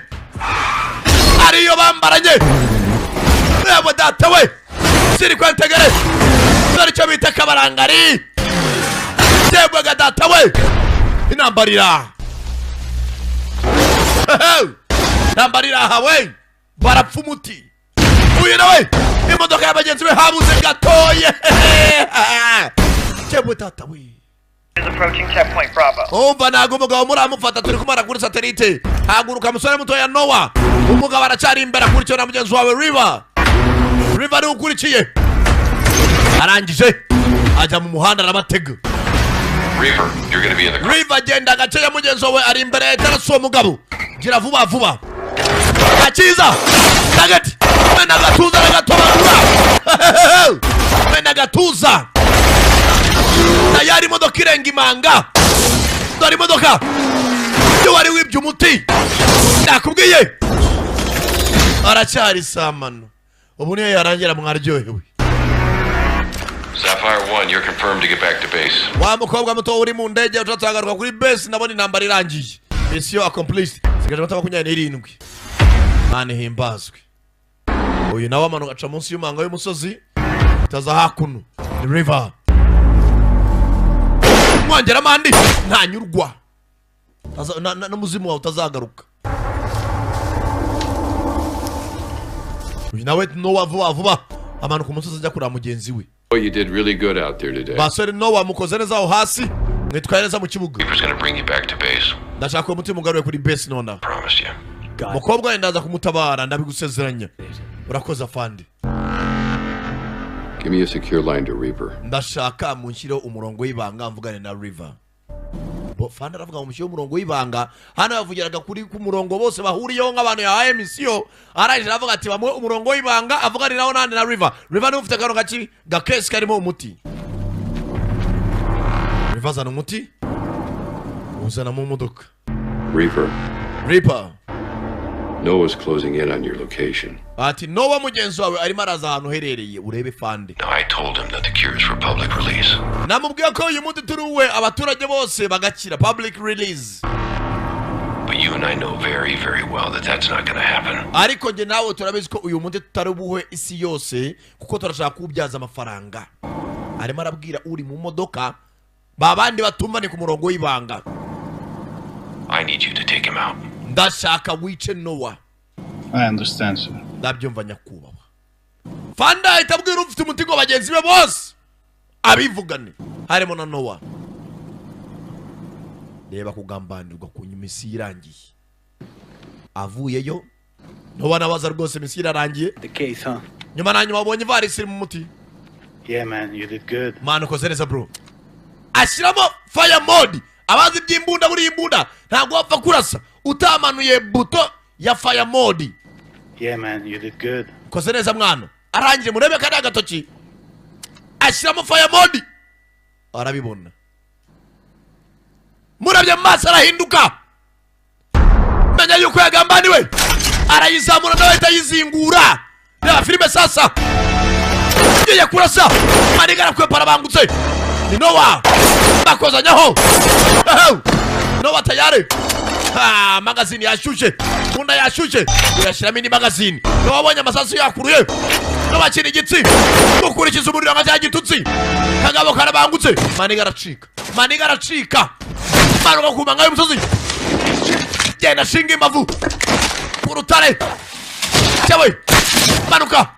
Ariyo bambaranye. Yebo data we. Siri kwa ntegere. Dore icyo bita kabarangari. Yebo data we. Inambarira. Inambarira aha we. Barapfa umuti. Uyu nawe. Imodoka y'abagenzi be habuze gatoye. Yebo data we. Is approaching checkpoint Bravo. Umva ntago umugabo muramufata turi kumara kuri satellite. Haguruka musore mutoya Noah. Umugabo aracyari imbere akurikiwe na mugenzi wawe River. River ni ukurikiye. Arangije ajya mu muhanda arabatega. River, you're going to be in the car. River agenda gace ya mugenzi wawe ari imbere ya uwo mugabo. Gira vuba vuba. Akiza. Target. Mena gatuza nagatobagura. Mena gatuza. Tayari imodoka irenga imanga. Dore imodoka. Iyo wari wibye umuti. Nakubwiye. Aracyari samano. Ubu niyo yarangira mwaryohewe. Sapphire 1, you're confirmed to get back to base. Wa mukobwa muto uri mu ndege utatagaruka kuri base nabona intambara irangiye. Mission accomplished. Sigaje amata 27. Mane himbazwe. Uyu nawe amanuka aca munsi y'umanga y'umusozi. Taza hakuno. The river. Mwongera mandi ntanyurwa. N'umuzimu wawe utazagaruka. Uyu nawe Noah vuba vuba amanuka umusozi ajya kureba mugenzi we. You did really good out there today. Basore Noah mukoze neza aho hasi. Mwitwaye neza mu kibuga. Reaper's gonna bring you back to base. Ndashaka uwo muti mugaruye kuri base nonaha. Promised you. Mukobwa we ndaza kumutabara, ndabigusezeranya. Urakoze, afande. Give me a secure line to Reaper. Ndashaka munshyireho umurongo w'ibanga mvugane na River. Bo fande aravuga ngo mushyire umurongo w'ibanga. Hano yavugiraga kuri ku murongo bose bahuriyeho nk'abantu yahaye mission. Arangije aravuga ati bamuhe umurongo w'ibanga avuganiraho nande? Na River. River niwe ufite akantu gaki gakesi karimo umuti. River azana umuti, uzana mu modoka. Reaper, Reaper. Noah's closing in on your location. Ati Nowa mugenzi wawe arimo araza ahantu uherereye, urebe fande. Now, I told him that the cure is for public release. Namubwiye ko uyu muti turi uwe, abaturage bose bagakira, public release. But you and I know very, very well that that's not gonna happen. Ariko njye nawe turabizi ko uyu muti tutari buhe isi yose, kuko turashaka kuwubyaza amafaranga. Arimo arabwira uri mu modoka, ba bandi batumva ni ku murongo w'ibanga. I need you to take him out. Ndashaka wice Nowa. I understand, sir. Ndabyumva, nyakubahwa. Fanda ahita abwira ufite umuti ngo bagenzi be bose abivugane, harimo na Nowa. Reba kugambanirwa ku nyuma, isi irangiye avuyeyo. Nowa nabaza rwose, mission irarangiye. The case, huh? Nyuma na nyuma wabonye ivarisi iri mu muti. Yeah, man, you did good. Mwana, ukoze neza, bro. Ashyiramo fire mode. Abazi iby'imbunda, buriya imbunda ntabwo wapfa kurasa utamanuye buto ya fire mode. Yeah, man, you did good. Ukoze neza, mwana. Arangije murebe kariya agatoki, ashyiramo fire mode, arabibona. Murabye mu maso arahinduka, menya yuko yagambaniwe. Arayizamura nawe ahita ayizingura. Reba filime sasa, ngiye kurasa maniga, arakwepa, arabangutse. Ni Nowa bakozanyaho. Nowa tayari. Ah, magazine yashyushye, munda yashyushye, uyashyiramo indi magazine. Nowa abonye amasasu yakuruye. Nowa akina igitsi, gukurikiza umuriro nka cya gitutsi. Kagabo karabangutse, maniga aracika, maniga aracika, manuka ku manga y'umusozi, genda ashinga imbavu ku rutare. Cyewe manuka,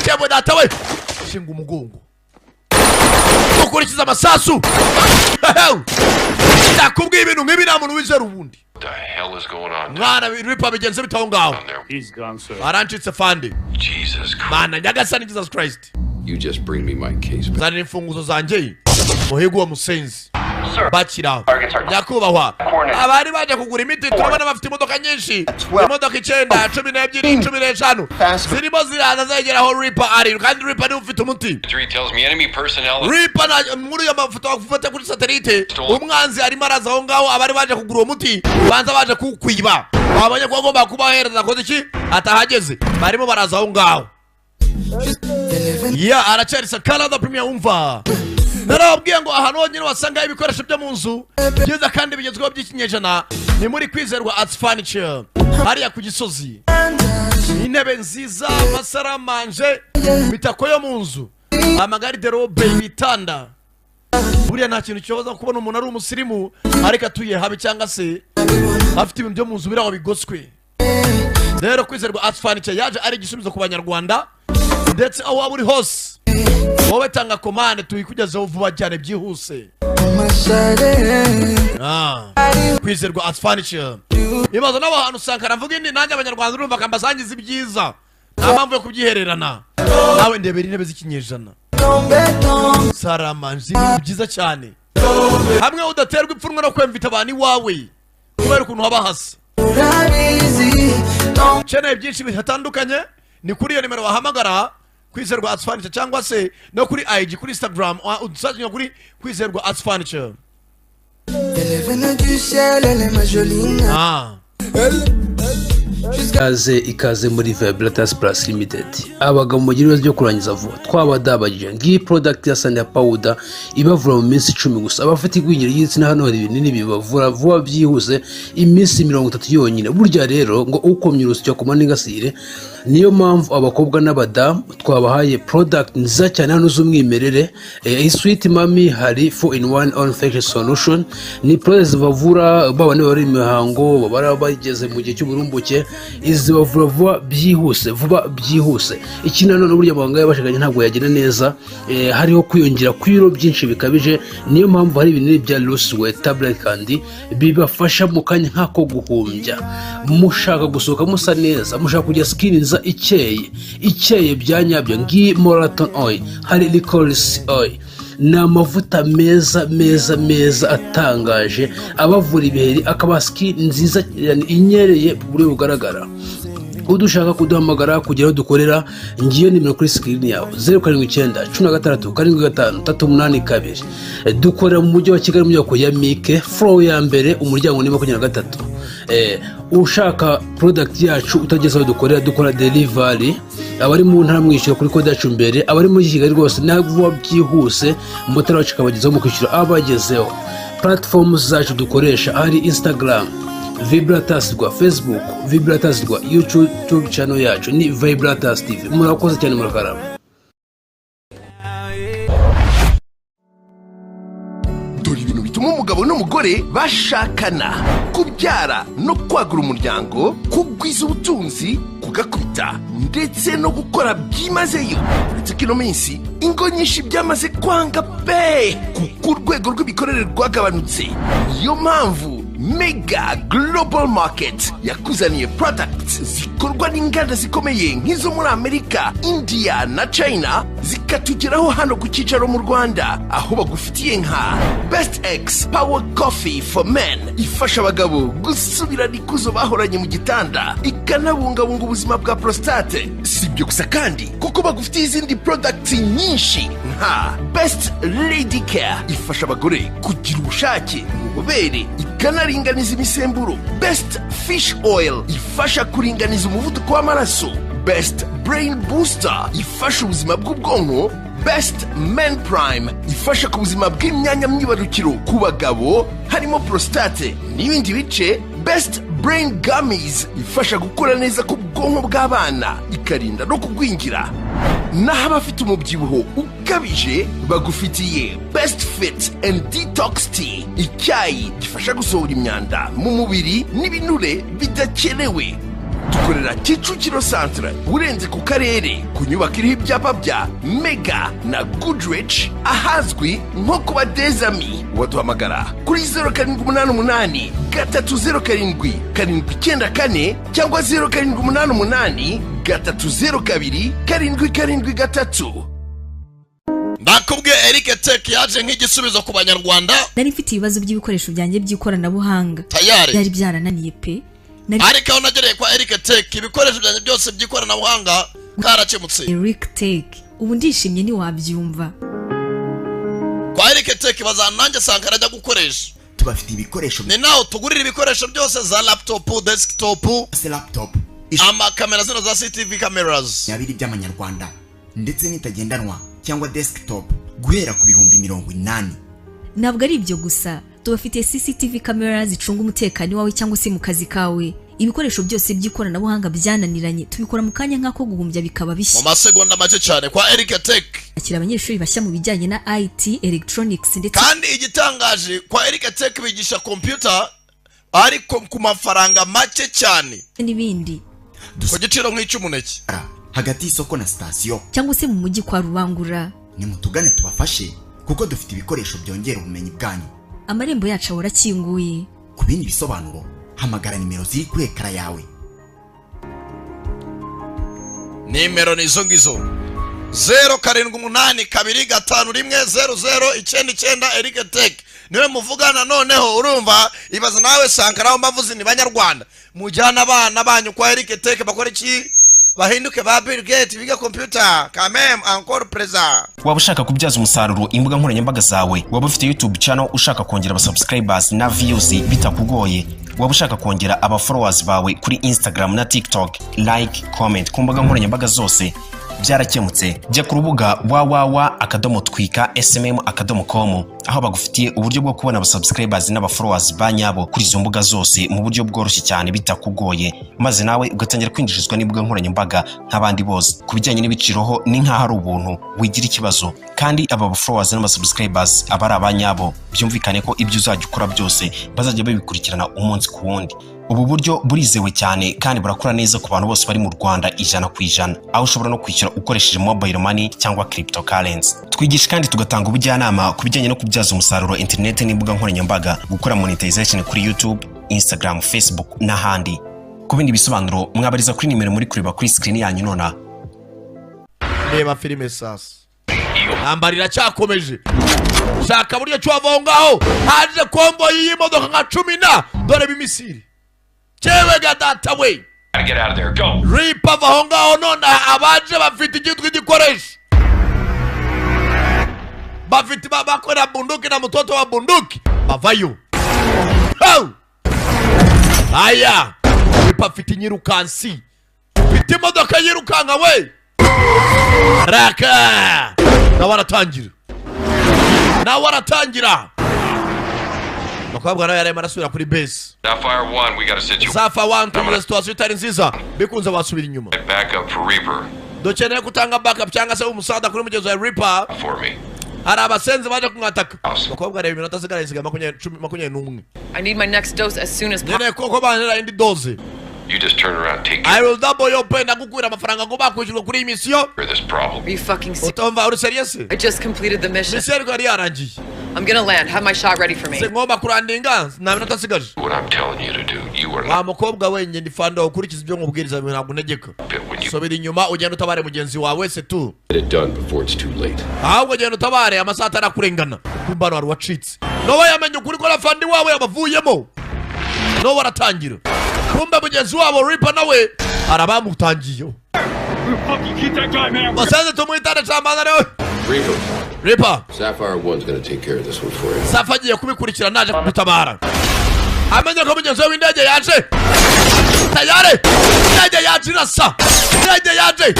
cyewe data we, shinga umugongo, gukurikiza amasasu. Ndakubwiye, ibintu nk'ibi nta muntu wizera ubundi. What the hell is going on? Mwana Ripa, bigenze bite aho ngaho? He's gone, sir. Arancitse, fandi. Jesus Christ. Mana nyagasani, Jesus Christ. You just bring me my case back. Zanira imfunguzo zanjye muhigo wa musenzi bakiraho. Nyakubahwa, abari baje kugura imiti turabona bafite imodoka nyinshi, imodoka icyenda, 12, 15 zirimo ziraza zegera aho Ripa ari, kandi Ripa niwe ufite umuti. Three tells me enemy personnel. Ripa na muri ayo mafoto bafata kuri satelite, umwanzi arimo araza aho ngaho. Abari baje kugura uwo muti banza baje kuwukwiba, babonye ko agomba kubahereza, akoze iki atahageze, barimo baraza aho ngaho. Ya aracyari Sakara the Premier. Umva, narababwiye ngo ahantu honyine wasanga ibikoresho byo mu nzu byiza kandi bigezweho by'ikinyejana ni muri Kwizerwa Arts Furniture, hariya ku Gisozi. Intebe nziza, amasaramanje, imitako yo mu nzu, amagariderobe, ibitanda. Buriya nta kintu kibaza kubona umuntu ari umusirimu ariko atuye habi, cyangwa se afite ibintu byo mu nzu biri aho bigoswe. Rero Kwizerwa Arts Furniture yaje ari igisubizo ku Banyarwanda, ndetse aho waba uri hose wowe tanga komande tuyikugezeho vuba cyane byihuse. Ah, Kwizerwa Arts Furniture ibibazo n'abantu usanga aravuga indi nanjye Abanyarwanda urumva akambasangiza ibyiza, nta mpamvu yo kubyihererana. Nawe ndebera intebe z'ikinyejana, saramanje, ibintu byiza cyane, hamwe udaterwa ipfunwe no kwemvita abantu iwawe kubera ukuntu haba hasa. Ukeneye byinshi bitandukanye, ni kuri iyo nimero wahamagara Kwizerwa Arts Furniture, cyangwa se no kuri IG, kuri Instagram udusanga kuri Kwizerwa Arts Furniture. Elle est venue du ciel, elle est ma jolie. Ah. Ikaze, ikaze muri Vibratas Plus Limited. Abagabo mugira ibibazo byo kurangiza vuba, twabadabagije. Ngiyi product ya Sanya Powder ibavura mu minsi 10 gusa. Abafite igwingira ry'igitsina, hano hari ibinini bibavura vuba byihuse, iminsi 30 yonyine. Burya rero ngo ukomye urusyo akoma n'ingasire, niyo mpamvu abakobwa n'abadamu twabahaye product nziza cyane hano z'umwimerere. Sweet Mami, hari 4 in 1 on facial solution, ni product zibavura baba bari mu mihango, baba bageze mu gihe cy'uburumbuke. Izibavura vuba byihuse, vuba byihuse. Ikindi nanone, burya amabanga y'abashakanye ntabwo yagenda neza hariho kwiyongera kw'ibiro byinshi bikabije. Niyo mpamvu hari ibinini bya Lusiwe tablet kandi bibafasha mu kanya nk'ako guhumbya. Mushaka gusohoka musa neza, mushaka kugira skin nziza ikeye, ikeye bya nyabyo, ngiyi Moraton oil. Hari licorice oil, ni amavuta meza meza meza atangaje, abavura ibiheri, akaba skin nziza yani inyereye ku buryo bugaragara. Udushaka kuduhamagara kugira aho dukorera, ngiyo nimero kuri screen yawe: 0791675382. Dukorera mu mujyi wa Kigali, mu nyubako ya Mike, floor ya mbere, umuryango ni 23. Ushaka product yacu utageze aho dukorera, dukora delivery. Abari mu ntara mwishyura kuri kode yacu mbere, abari muri Kigali rwose ntabwo byihuse, motari wacu akabagezaho mu kwishyura abagezeho. Platform zacu dukoresha hari Instagram Vibratas rwa, Facebook Vibratas rwa, YouTube channel yacu ni Vibratas TV. Murakoze cyane, murakarama. Dore ibintu bituma umugabo n'umugore bashakana: kubyara no kwagura umuryango, kugwiza ubutunzi, kugakubita ndetse no gukora byimazeyo. Uretse ko ino minsi ingo nyinshi byamaze kwanga pe, kuko urwego rw'imikorere rwagabanutse. Niyo mpamvu Mega Global Market yakuzaniye products zikorwa n'inganda zikomeye nk'izo muri Amerika, India na China, zikatugeraho hano ku cyicaro mu Rwanda, aho bagufitiye nka Best X Power Coffee for Men, ifasha abagabo gusubirana ikuzo bahoranye mu gitanda, ikanabungabunga ubuzima bwa prostate. Si ibyo gusa kandi, kuko bagufitiye izindi products nyinshi nka Best Lady Care, ifasha abagore kugira ubushake mu bubobere, ikanaringaniza imisemburo, Best Fish Oil, ifasha kuringaniza umuvuduko w'amaraso, Best Brain Booster, ifasha ubuzima bw'ubwonko, Best Men Prime, ifasha ku buzima bw'imyanya myibarukiro ku bagabo harimo prostate n'ibindi bice, Best Brain Gummies, ifasha gukura neza ku bwonko bw'abana, ikarinda no kugwingira. Naho abafite umubyibuho ukabije bagufitiye Best Fit and Detox Tea, icyayi gifasha gusohora imyanda mu mubiri n'ibinure bidakenewe. Dukorera Kicukiro Centre, urenze ku karere, ku nyubako iriho ibyapa bya Mega na Goodrich, ahazwi nko kuba Dezami. Waduhamagara kuri 0788307794 cyangwa 0788302773. Ndakubwiye, Eric Tech yaje nk'igisubizo ku Banyarwanda. Nari mfite ibibazo by'ibikoresho byanjye by'ikoranabuhanga. Tayari. Byari byarananiye pe. Ariko aho nagereye kwa Eric Tech, ibikoresho byanjye byose by'ikoranabuhanga karakemutse. Eric Tech, ubu ndishimye ntiwabyumva. Kwa Eric Tech bazana nanjye Sankara ajya gukoresha. Tubafite ibikoresho. Ni naho tugurira ibikoresho byose, za laptop, desktop, laptop, amakamera zino za CCTV cameras. Abiri by'amanyarwanda ndetse n'itagendanwa cyangwa desktop guhera ku 80,000. Ntabwo ari ibyo gusa, tubafitiye CCTV camera zicunga umutekano iwawe cyangwa se mu kazi kawe. Ibikoresho byose by'ikoranabuhanga byananiranye, tubikora mu kanya nk'ako guhumbya bikaba bishya. Mu masegonda make cyane kwa Eric Tech. Akira abanyeshuri bashya mu bijyanye na IT, electronics ndetse Kandi igitangaje, kwa Eric Tech bigisha computer ariko ku mafaranga make cyane, n'ibindi. Ku giciro nk'icy'umuneke. Hagati y'isoko na sitasiyo cyangwa se mu mujyi kwa Rubangura. Nimutugane tubafashe, kuko dufite ibikoresho byongera ubumenyi bwanyu. Amarembo yacu ahora akinguye. Ku bindi bisobanuro hamagara nimero ziri kuri ekara yawe. Nimero ni izo ngizo: 0782510099. Eric Tech niwe muvugana. Noneho urumva, ibaza nawe Sankara aho mbavuze ni Banyarwanda, mujyana abana banyu kwa Eric Tech, bakora iki? Bahinduke ba Bill Gates biga computer quand même encore présent. Waba ushaka kubyaza umusaruro imbuga nkoranyambaga zawe? Waba ufite YouTube channel ushaka kongera abasubscribers na views bitakugoye? Waba ushaka kongera aba followers bawe kuri Instagram na TikTok, like, comment ku mbuga nkoranyambaga zose? Byarakemutse. Jya ku rubuga www.twika smm.com, aho bagufitiye uburyo bwo kubona abasubscribers n'abafollowers ba nyabo kuri izo mbuga zose mu buryo bworoshye cyane bitakugoye, maze nawe ugatangira kwinjirizwa n'imbuga nkoranyambaga nk'abandi bose. Ku bijyanye n'ibiciro ho ni nk'aho ari ubuntu, wigira ikibazo. Kandi aba followers n'abasubscribers aba ari abanyabo, byumvikane ko ibyo uzajya ukora byose bazajya babikurikirana umunsi ku wundi. Ubu buryo burizewe cyane kandi burakora neza ku bantu bose bari mu Rwanda 100%, aho ushobora no kwishyura ukoresheje mobile money cyangwa cryptocurrency. Twigisha kandi tugatanga ubujyanama ku bijyanye no kubyaza umusaruro internet n'imbuga nkoranyambaga, gukora monetization kuri YouTube, Instagram, Facebook n'ahandi. Ku bindi bisobanuro mwabariza kuri nimero muri kureba kuri screen yanyu nonaha. Reba filime sasa, intambara iracyakomeje. Shaka buryo ki wava aho ngaho. Haje convoy y'imodoka nka 10 na dore b'imisiri cyewe ga data we. Gotta get out of there. Go. Ripa, ava aho ngaho nonaha. Abaje bafite icyitwa igikoresho, bafite bakorera bunduki na mutoto wa bunduki bavayo. Ho! Aya Ripa afite inyirukansi, afite imodoka yirukanka we raka. Nawe aratangira, nawe aratangira. Umukobwa nawe yarimo arasubira kuri base. Sapphire 1, we got a situation. Sapphire 1, tugize situation itari nziza, bikunze wasubira inyuma. Backup for Reaper Dukeneye gutanga backup cyangwa se umusaada kuri mugenzi wa Reaper. for me. Hari abasenzi baje kumwataka. Umukobwa areba iminota asigaye, isigaye 20, 10, 21. I need my next dose as soon as possible. Nkeneye koko banera indi dose. You just turn around and take I will double your pay, ndagukubira amafaranga ngo bakwishyurwa kuri iyi misiyo. care of this problem. Are you fucking serious? Utumva, uri serious? I just completed the mission. Misiyo ariko yari yarangiye. I'm gonna land. Have my shot ready for me. Se ngomba kurandinga, nta minota asigaje. What I'm telling you to do, you are Wa not mukobwa we, njye ndi fanda, ukurikiza ibyo nkubwiriza, ntabwo untegeka. Subira inyuma ugenda utabare mugenzi wawe se tu. Get it done before it's too late. Ahubwo genda utabare amasaha atarakurengana. Kumba hano hari uwacitse. Nowa yamenye ukuri ko afandi wabo yabavuyemo, Nowa aratangira. Kumbe mugenzi wabo Ripa nawe arabamutangiye. Basanze tumuhitane camana nawe. Reaper. Reaper. Sapphire 1's gonna take care of this one for you. Safa agiye kubikurikira, naje kugutabara. Amenye ko mugenzi we w'indege yaje tayare. Indege yaje irasa, indege yaje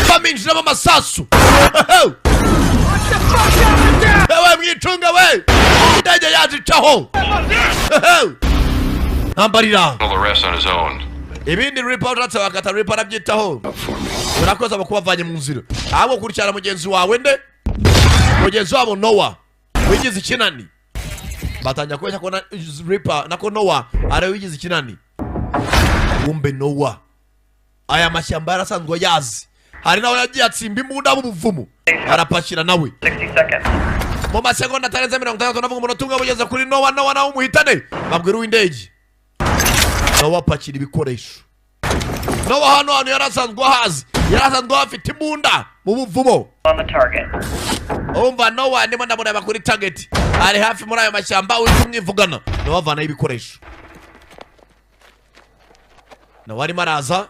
baminjiramo amasasu. Ewe mwicunga we, indege yaje icaho ntambarira. All the rest on his own. Ibindi Ripa ushatse wakata, Ripa arabyitaho. Urakoze abo kubavanye mu nzira, ahubwo kurikirana mugenzi wawe nde, mugenzi wabo Nowa wigize ikinani. Batangira kubeshya ko na Ripa nako Nowa ariwe wigize ikinani. Kumbe Nowa aya mashyamba yarasanzwe yazi, hari nawe yagiye atsimba imbunda mu buvumo arapakira nawe. 60 seconds. Mu masegonda atarenze 60, navuga umunota umwe, bugeze kuri Nowa. Nowa nawe umuhitane, babwira uw'indege. Nowa apakira ibikoresho. Nowa hano hantu yarasanzwe ahazi, yarasanzwe ahafite imbunda mu buvumo. On the target. Umva, Nowa ndimo ndamureba kuri target, ari hafi muri ayo mashyamba uri kumwivugana. Nowa avanayo ibikoresho, nawe arimo araza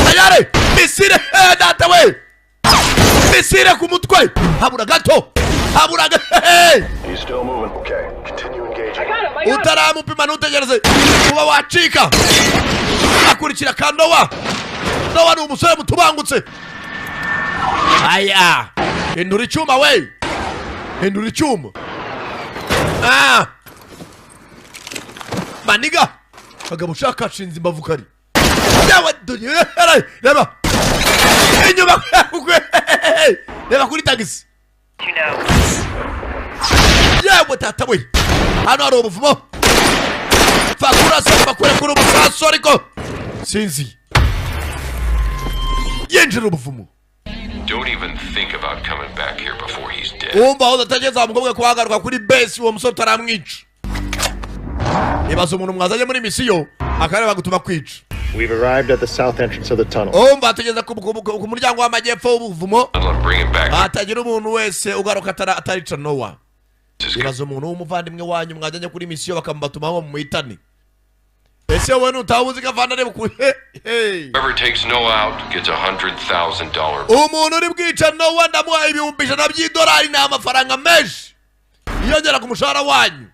tayari. Missile data we, missile ku mutwe, habura gato, habura gato. He's still moving. Okay, continue engaging. Utaramupima ntutegereze kuba wacika. Akurikira ka Nowa. Nowa ni umusore mutubangutse. Aya, hindura icyuma we, hindura icyuma. Ah maniga, kagabo ushaka ashinze imbavu kari yawe. Dore, reba inyuma, reba kuri tagisi. You know. Yewe tata we, hano hari ubuvumo. Fakurasa bakure kuri umusasu, ariko sinzi yinjira ubuvumo. Don't even think about coming back here before he's dead. Wumva aho udatekereza wa mukobwa kuhagaruka kuri base uwo musore utaramwica. Ibaza umuntu mwazanye muri misiyo akareba gutuma kwica. We've arrived at the south entrance of the tunnel. Umva, tugeze ku muryango w'amajyepfo w'ubuvumo. Bring him back. Hatagira umuntu wese ugaruka atarica Nowa. Ibaza umuntu w'umuvandimwe wanyu mwajyanye kuri misiyo bakamubatuma mu muhitane. Ese wowe nutaha uzi ko avana areba ku he? Whoever takes Noah out gets $100,000. Umuntu uri bwica Nowa ndamuha 100,000 by'idolari, ni amafaranga menshi yiyongera ku mushahara wanyu.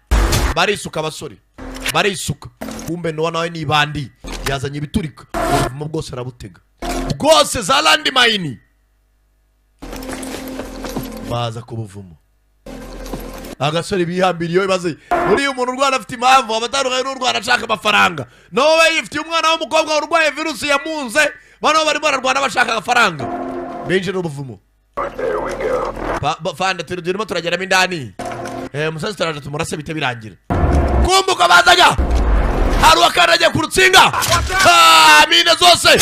Barisuka abasore, barisuka. Kumbe Nowa nawe ni ibandi, yazanye ibiturika. Ubuvumo bwose arabutega bwose, za landmine. Baza ku buvumo, agasore bihambiriye. Ibaze uriya umuntu urwana afite impamvu abatandukanye n'urwana ashaka amafaranga. Nawe yifitiye umwana w'umukobwa urwaye virusi yamunze, bano barimo bararwana bashaka amafaranga. Binjira ubuvumo. Fande, turimo turageramo indani. Umusazi turaje tumurase bite birangira. Kumbuka bazaga Hari uwakandagiye ku rutsinga. Mine zose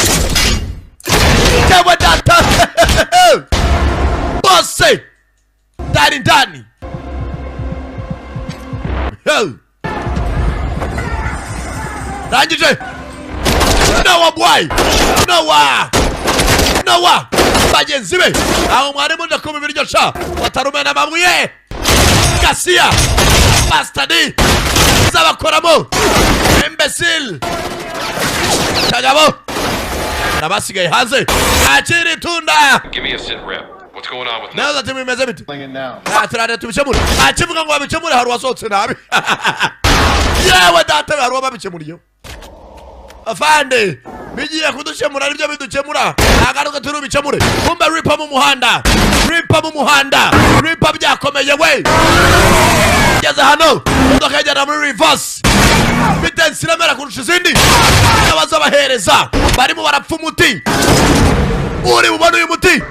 cyangwa data bose ndani ndani. Rangije Noah boy, Noah, Noah bagenzi be aho mwarimu ndakoma ibiryo sha batarumena amabuye. Gasiya bastadi zabakoramo imbecile kagabo nabasigaye hanze akiri itunda. Give me a sit rep. What's going on with Naza ati bimeze bite? Turare tubikemure. Akivuga ngo babikemure hari uwasohotse nabi. Yewe data hari uwababikemuriye. Afande bigiye kudukemura aribyo bidukemura agaruka turi bikemure. Kumbe ripa mu muhanda, ripa mu muhanda, ripa byakomeye we. Geze hano imodoka ijyana muri reverse bitensi iramera kurusha izindi. Abazabahereza barimo barapfa umuti. Uri bubone uyu muti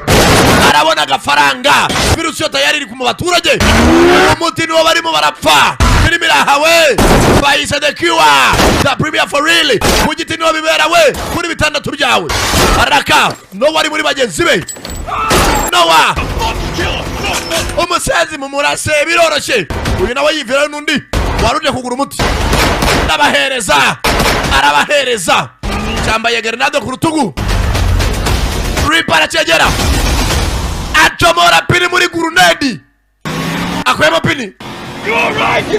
arabona agafaranga. Virusi yo tayari iri mu baturage. Umuti niwo barimo barapfa. Filimi irahawe bayise The Cure, The Premier for real. Ku giti niwo bibera we kuri bitandatu byawe. Araka no wari muri bagenzi be. Noah umusenzi mu murase biroroshye. Uyu nawe yivirayo n'undi waruje kugura umuti. Ndabahereza, arabahereza. Cyambaye grenade ku rutugu. Ripa aracegera acomora pini muri gurunedi. Akuyemo pini.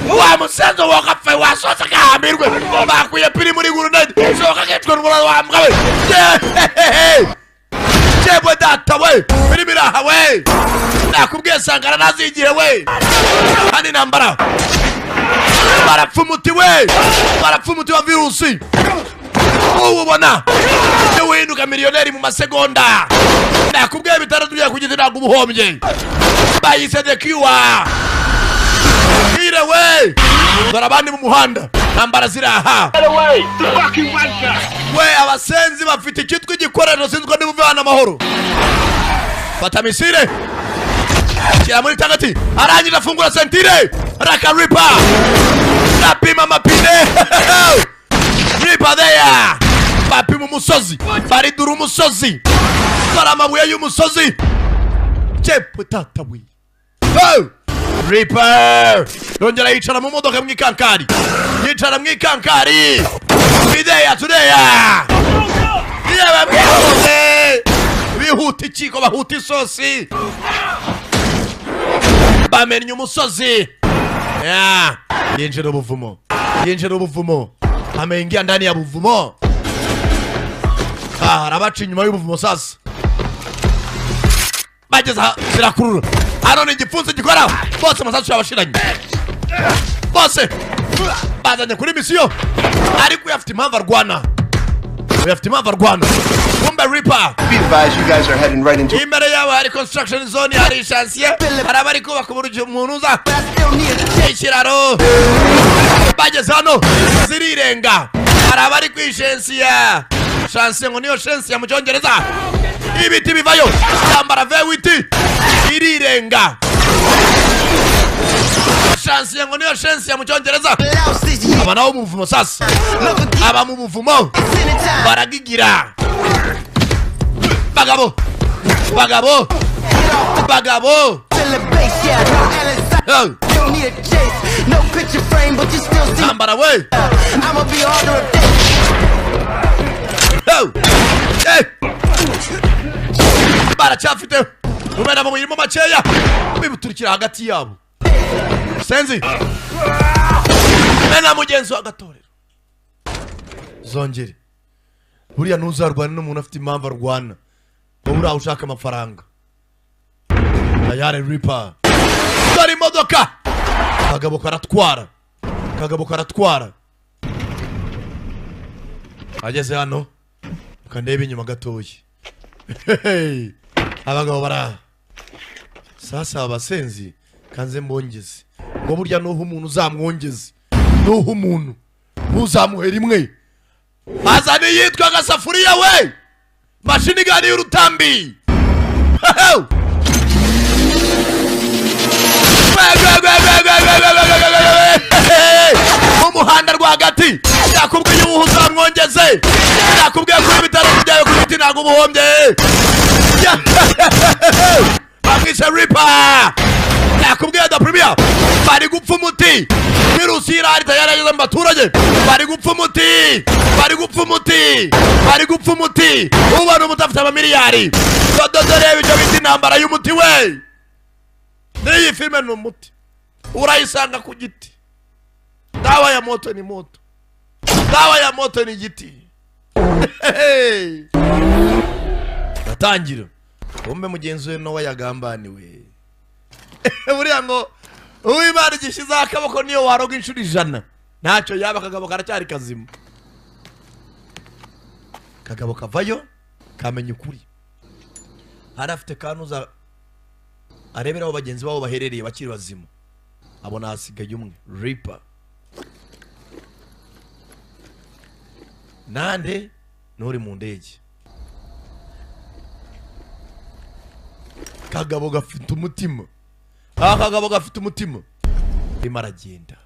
Wa musenzo wakapfe wasoza kahamirwe. Bakuye pini muri gurunedi. Soka ketwe n'umuriro wa mbwa we. Jebwe data we. Filimi iraha we. Nakubwiye Sankara nazigihe we. Hano intambara barapfa umuti we. Barapfa umuti wa virusi. Ubona uhinduka miliyoneri mu masegonda. Nakubwiye bitandatu bya kugeza ntabwo ubuhombye. Bayise The Cure. Ire we. Dore abandi mu muhanda ntambara ziraha we. Abasenzi bafite icyitwa igikoresho sinzwe niba uvana amahoro. Fata misile shyira muri tagati. Arangije afungura sentire. Raka ripa napima amapine. Ripa there. Bapima umusozi, baridura umusozi, dore amabuye y'umusozi. Jepwe tata we. Reaper yongera yicara mu modoka mu ikankari, yicara mu ikankari. Bideya tudeya yewe bwihuse bihuta ikiko bahuta isosi. Bamennye umusozi. Yinjira ubuvumo, yinjira ubuvumo. Ameingia ndani ya buvumo. Arabaca inyuma y'ubuvumo sasa. Bageze zirakurura. Hano ni igipfunsi gikora. Bose amasasu yabashiranye. Bose bazanye kuri misiyo. Ariko uyu afite impamvu arwana. Uyu afite impamvu arwana. Kumbe Reaper. Be advised, you guys are heading right into imbere yawe hari construction zone, hari chantier, hari abari kubaka umuntu uza ikiraro. Bageze hano zirirenga. Hari abari kwishensiya. Chantier ngo niyo shensiya mu cyongereza. Ibiti bivayo. Yambara vewiti irirenga. Chantier ngo niyo shensiya mu cyongereza. Aba nabo mu buvumo sasa. Aba mu buvumo baragigira. Bagabo, bagabo, bagabo. Ntambara we. Baracyafite umena mu mirimo makeya bibuturikira hagati yabo. Senzi mena mugenzi wa gatorero. Zongere buriya ntuzarwana n'umuntu afite impamvu arwana. Wowe uraho ushaka amafaranga. Tayari Reaper. Dore imodoka. Kagabo karatwara, kagabo karatwara. Ageze hano kandebe inyuma gatoya. Abagabo bara sasa abasenzi kanze mbongeze ngo burya nuho umuntu uzamwongeze, nuho umuntu ntuzamuhe rimwe. Azane yitwa gasafuriya we. Mashini gani y'urutambi. Mu muhanda rwagati yakubwiye Birarenze, nakubwiye ko ibitaro byawe ku giti ntabwo ubuhombye. Bamwishe Reaper. Nakubwiye da Premier, bari gupfa umuti. Virusi irari tayari mu baturage, bari gupfa umuti, bari gupfa umuti, bari gupfa umuti. Ubona umuti afite amamiliyari. Dodore ibyo bita intambara y'umuti we. N'iyi filime ni umuti, urayisanga ku giti. Dawa ya moto ni moto, dawa ya moto ni igiti. Natangira umbe mugenzi we Nowa yagambaniwe. Buriya ngo uw'Imana igishyizeho akaboko niyo waroga inshuro 100 ntacyo yaba, akagabo karacyari kazima. Kagabo kavayo kamenya ukuri. Hari afite kanuza arebera aho bagenzi babo baherereye bakiri bazima, abona hasigaye umwe Reaper. Nande nuri mu ndege. Kagabo gafite umutima, akagabo gafite umutima. Arimo aragenda,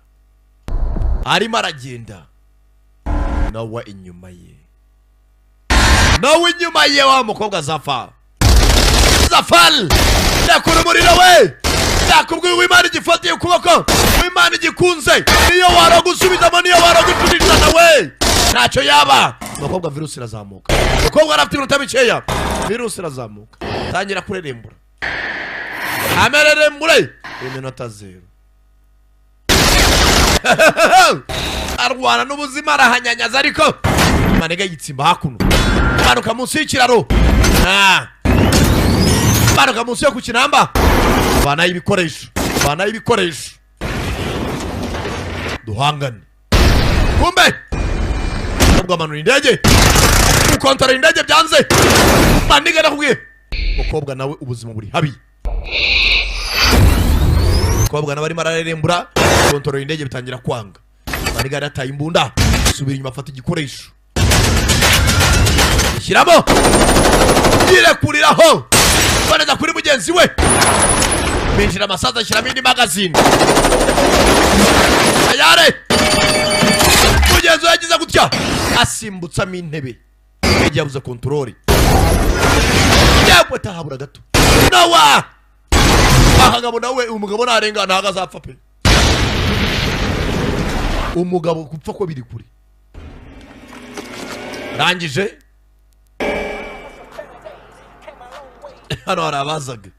arimo aragenda. Nawe inyuma ye, nawe inyuma ye wa mukobwa Zafar. Zafar ndakura umuriro we. Ndakubwiye uw'Imana igifatiye ukuboko, uw'Imana igikunze, niyo waragusubizamo, niyo waragucuririza nawe ntacyo yaba. Umukobwa virusi irazamuka, umukobwa arafite iminota mikeya, virusi irazamuka, tangira kurerembura, amererembure iminota 0. Arwana n'ubuzima arahanyanyaza, ariko manega yitsimba hakuno, manuka munsi y'ikiraro, manuka munsi yo ku kinamba, bana ibikoresho, bana ibikoresho, duhangane. Kumbe amanura indege, gukontorora indege byanze. Maniga nakubwiye mukobwa nawe ubuzima buri habi. Mukobwa nawe arimo ararerembura, gukontorora indege bitangira kwanga. Maniga yarataye imbunda, subira inyuma afata igikoresho, shyiramo, yirekuriraho, boneza kuri mugenzi we, binjira amasaza, ashyiramo indi magazine. Ayare mugenzi we yagize gutya, asimbutsamo intebe, indege yabuze kontorori. Yewe tahabura gato. Nowa akagabo nawe, umugabo narenga ntago azapfa pe. Umugabo gupfa ko biri kure. Rangije hano hari abazaga.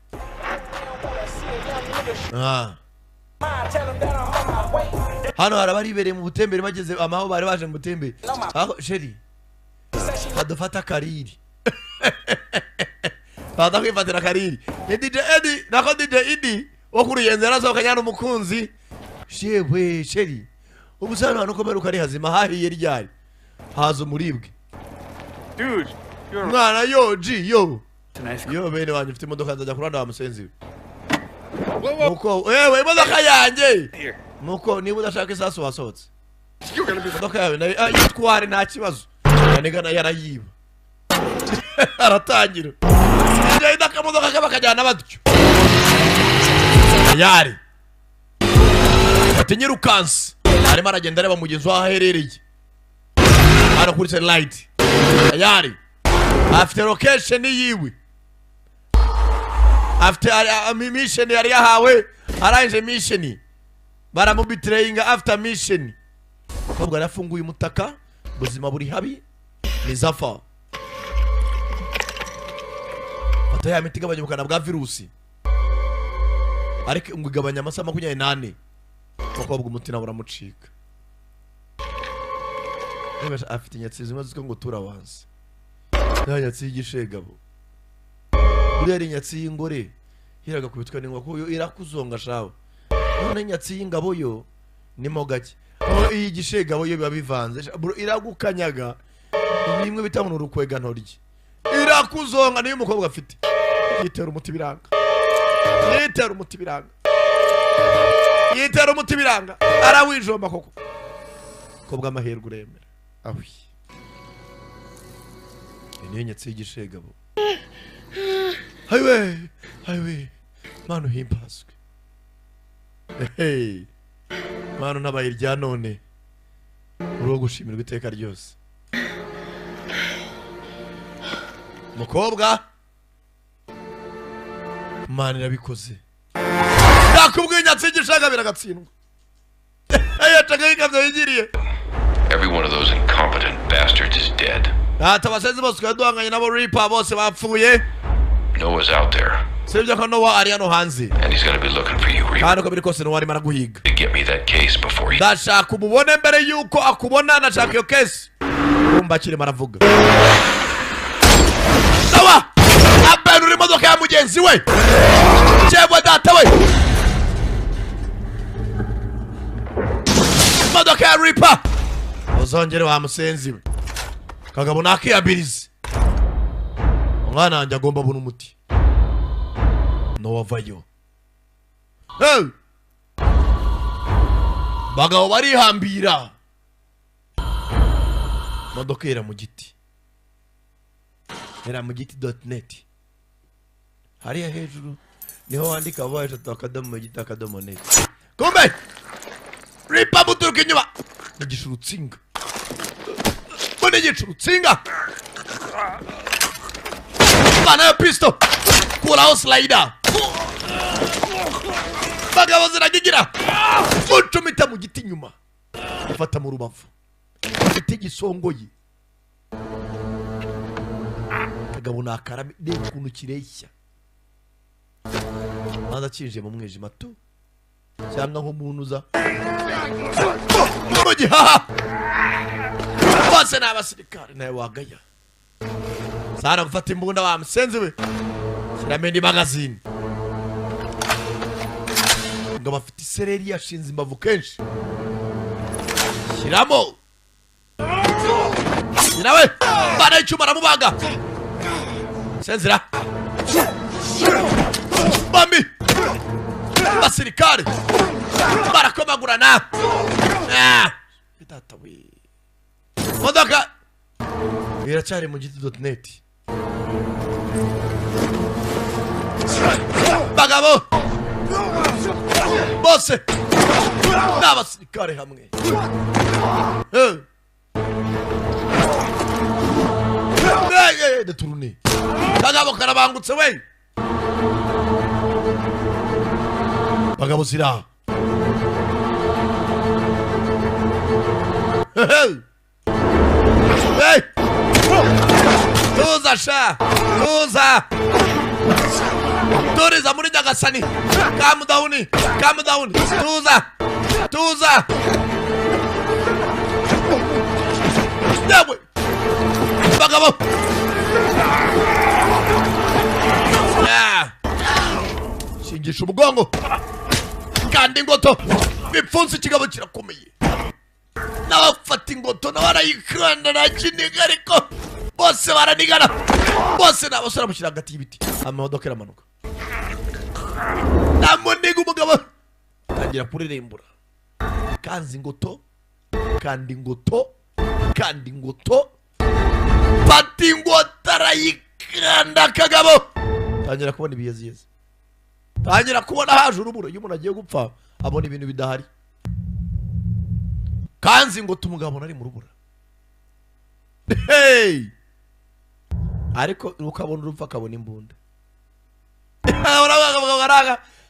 Hano hari abaribereye mu butembere, bageze amaho bari baje mu butembere. Aho sheri badufata kariri, bada kwifatira kariri. Ni DJ Eddie, nako DJ Eddie wo kuruyenza yarasohokanye n'umukunzi. Shewe sheri, ubu se hano ko meruka ari hazima, hahiye ryari, haza umuribwe. Dude, mwana yo G yo yo bene wanjye mfite imodoka nzajya kuranda wa musenzi we. Muko wewe imodoka yanjye muko, niba udashaka isasu wasohotse imodoka yawe nayo yitware nta kibazo. Maniga nayo yarayiba. Aratangira igenda akamodoka ke bakajyana batyo. Yari ati nyirukansi, arimo aragenda areba mugenzi we aho aherereye. Hano kuri satellite yari afite location yiwe, afite mission yari yahawe, arangije mission baramubitrayinga after mission. Umukobwa yarafunguye umutaka, ubuzima buri habi. Ni Zafar fata ya miti igabanya ubukana bwa virusi, ariko ngo igabanya amasaha 24. Umukobwa umutima uramucika. Afite inyatsi zimwe zitwa ngo turawanze, nta nyatsi y'igishegabo. Buriya ari inyatsi y'ingore hiragakubitwa n'inkoko yo irakuzonga shawe. None inyatsi y'ingabo yo nimo gake, aho iyi gishegabo yo biba bivanze, iragukanyaga. Nimwe bita ngo urukwega ntoryi, irakuzonga. Niyo umukobwa afite yitera umuti biranga, yitera umuti biranga, yitera umuti biranga, arawijomba koko. Kobwa amahirwe uremera. Awi niyo nyatsi y'igishegabo. Highway highway manu himbazwe. Hey manu nabaye irya none, uri gushimirwa iteka ryose. Mukobwa Imana irabikoze. Nakubwiye nyatsingishaga biragatsindwa. Yacaga ikamyo yigiriye. Every one of those incompetent bastards is dead. Ata basenzi bose twaduhanganye nabo Reaper bose bapfuye. Noah's out there, Sibyo ko Noah ari hano hanze. and he's gonna be looking for you, Reaper. Kandi uko biri kose Noah arimo araguhiga. To get me that case before he. Ndashaka umubone mbere yuko akubona, ndashaka iyo case. Kumba akirimo aravuga. Noah! Abenura imodoka ya mugenzi we. Cyebwe data we. Imodoka ya Reaper. Uzongere wa musenzi we. Kagabo nakiyabirize. Umwana wanjye agomba abona umuti. Noah vayo. Hey! Bagabo barihambira. Imodoka era mu giti. Era mu giti.net. Hariya hejuru niho wandika voice .giti.net. Kumbe! Reaper muturuka inyuma. Nigisha urutsinga. Nigisha urutsinga. Bana ya pistol. Kuraho slider. Bagabo ziragigira. Mucumita mu giti inyuma. Afata mu rubavu. Igiti gisongoye. Kagabo nakarame n'ukuntu kireshya. Maze kinje mu mwijima tu. Cyangwa nk'umuntu uza. Mu gihaha. Bose n'abasirikare nawe wagaya. Sara gufata imbunda wa musenzi we. Shyiramo magazine. Ngo bafite isereri yashinze imbavu kenshi. Shyiramo. Shyirawe. Bana icyuma aramubaga. Senzira. Bambi. Basirikare. Barakomagurana. Ah. Data we. Modoka. Iracyari mu giti.net. Bagabo bose n'abasirikare hamwe. Deturune. Kagabo karabangutse we. Bagabo zira. Hey! Tuza sha! Tuza! Turiza muri Nyagasani. Calm down. Calm down. Tuza! Tuza! Yewe! Bagabo! Shingisha umugongo. Kandi ingoto. Bipfunsi ikigabo kirakomeye. N'abafata ingoto n'abarayikanda nakiniga ariko bose baranigana. Bose n'abasore bamushyira hagati y'ibiti. Amamodoka iramanuka. Namuniga umugabo. Tangira kuririmbura. Kanzi ingoto. Kandi ingoto. Kandi ingoto. Pati ingoto arayikanda kagabo. Tangira kubona ibiyeziyezi. Tangira kubona haje urubura. Iyo umuntu agiye gupfa abona ibintu bidahari. Kanzi ngo tumugabo nari mu rubura. Hey! Ariko ukabona urupfa akabona imbunda.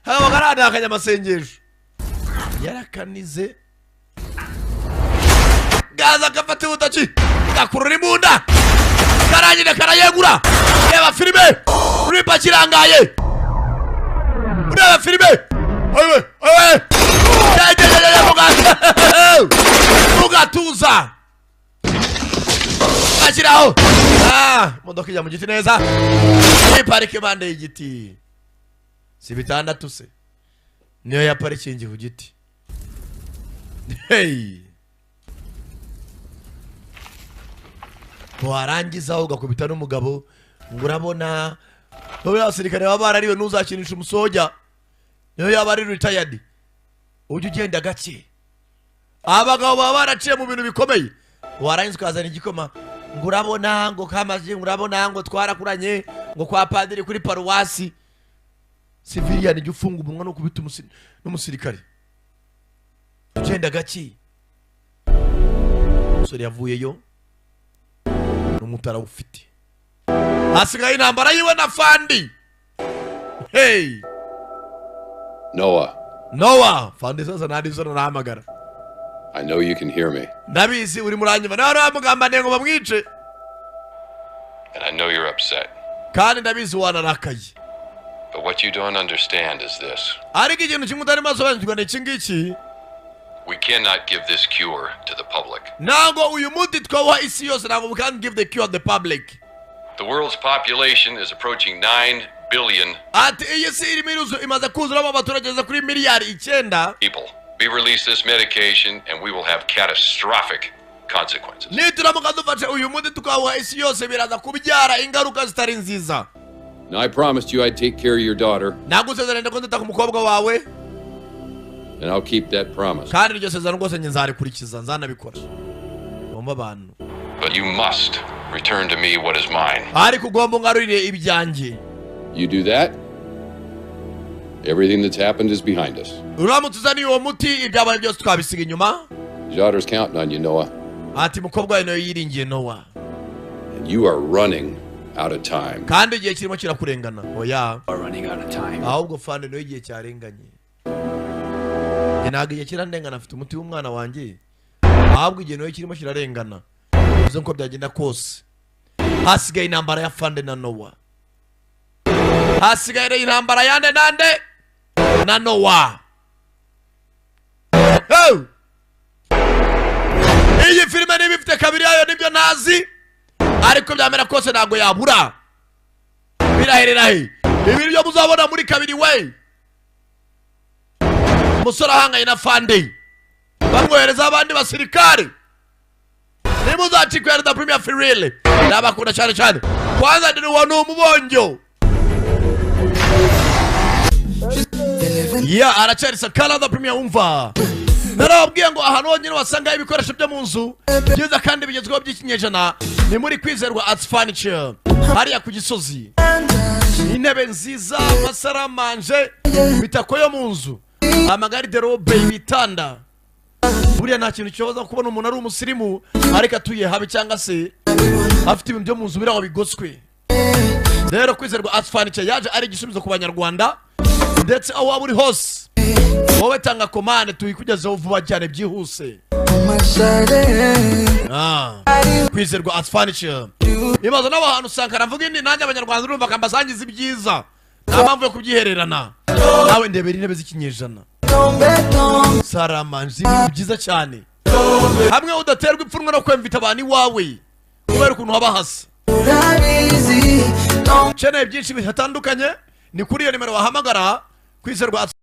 Abagaraga akanyamasengesho. Yarakanize. Gaza kafata ubutachi. Gakurura imbunda. Karangire karayegura. Reba filime. Ripa kirangaye. Reba filime. Oye, oye. Mugatuza. Ashyiraho. Imodoka ijya mu giti neza. Ni parike impande y'igiti. Si bitandatu se. Niyo ya parikingi ku giti. Hey. Warangiza ugakubita n'umugabo ngo urabona wowe abasirikare baba barariwe ntuzakinisha umusoja. Niyo yaba ari retired. Ujye ugenda gake. Abagabo baba baraciye mu bintu bikomeye. Warangiza ukazana igikoma ngo urabona ngo kamaze ngo urabona ngo twarakuranye ngo kwa padiri kuri paruwasi. Civilian ijya ufunga umunwa no kubita n'umusirikare. Ugenda gake. Umusore yavuyeyo n'umutara ufite. Hasigaye intambara yiwe na Fandi. Hey! Noah, Noah, Fandi sasa ntarizo narahamagara. I know you can hear me, Ndabizi uri muranyuma, nawe bamugambaniye ngo bamwice. and I know you're upset. Kandi ndabizi wanarakaye. But what you don't understand is this: Ariko ikintu kimwe utarimo asobanukirwa ni iki ngiki: we cannot give this cure to the public. Ntabwo uyu muti twawuha isi yose, ntabwo we can't give the cure to the public. The world's population is approaching 9 billion Ati iyi si irimo iruzu, imaze kuzuramo abaturage bageze kuri miliyari 9 people. We release this medication, and we will have catastrophic consequences. Nituramuka dufashe uyu muti tukawuha isi yose, biraza kubyara ingaruka zitari nziza. Now, I promised you I'd take care of your daughter, Nagusezeranye ko nzita ku mukobwa wawe, and I'll keep that promise. kandi iryo sezerano rwose njye nzarikurikiza, nzanabikora. Bumva abantu. But you must return to me what is mine. Ariko ugomba ungarurire ibyanjye. You do that, everything that's happened is behind us. Uramutse uzaniye uwo muti, ibyabaye byose twabisiga inyuma. Your daughter's counting on you, Noah, Ati mukobwa wawe nawe yiringiye, Nowa. and you are running out of time. Kandi igihe kirimo kirakurengana. Oya, ahubwo Fande nawe igihe cyarenganye. Njye ntabwo igihe kirarengana, afite umuti w'umwana wanjye, ahubwo igihe nawe kirimo kirarengana. Bivuze ko byagenda kose hasigaye intambara ya Fande na Nowa, hasigaye intambara yande nande na Nowa. Hey! Iyi filime niba ifite kabiri yayo nibyo ntazi, ariko byamera kose ntabwo yabura. Biraherera he? Ibi byo muzabona muri kabiri. We umusore ahanganye na Fande, bamwohereza abandi basirikare. Nimuzacikwe da Premier Firile, ndabakunda cyane cyane. Kwanza ndi uwo ni umubonjo ya aracyari Sakara da Premier. Umva, narababwiye ngo ahantu honyine wasanga ibikoresho byo mu nzu byiza kandi bigezweho by'ikinyejana ni muri Kwizerwa Arts Furniture, hariya ku Gisozi. Intebe nziza, amasaramanje, imitako yo mu nzu, amagarderobe, ibitanda. Buriya nta kintu kibaza kubona umuntu ari umusirimu ariko atuye habi, cyangwa se afite ibintu byo mu nzu biri aho bigoswe. Rero Kwizerwa Arts Furniture yaje ari igisubizo ku Banyarwanda, ndetse aho waba uri hose, wowe tanga komande tuyikugezeho vuba cyane byihuse. Kwizerwa Arts Furniture ibaza n'abantu usanga aravuga indi nanjye Abanyarwanda urumva akambasangiza ibyiza, nta mpamvu yo kubyihererana. Nawe ndebera intebe z'ikinyejana, saramanje, ibintu byiza cyane, hamwe udaterwa ipfunwe no kwemvita abantu iwawe kubera ukuntu haba hasa. Ukeneye byinshi bitandukanye, ni kuri iyo nimero wahamagara Kwizerwa Arts.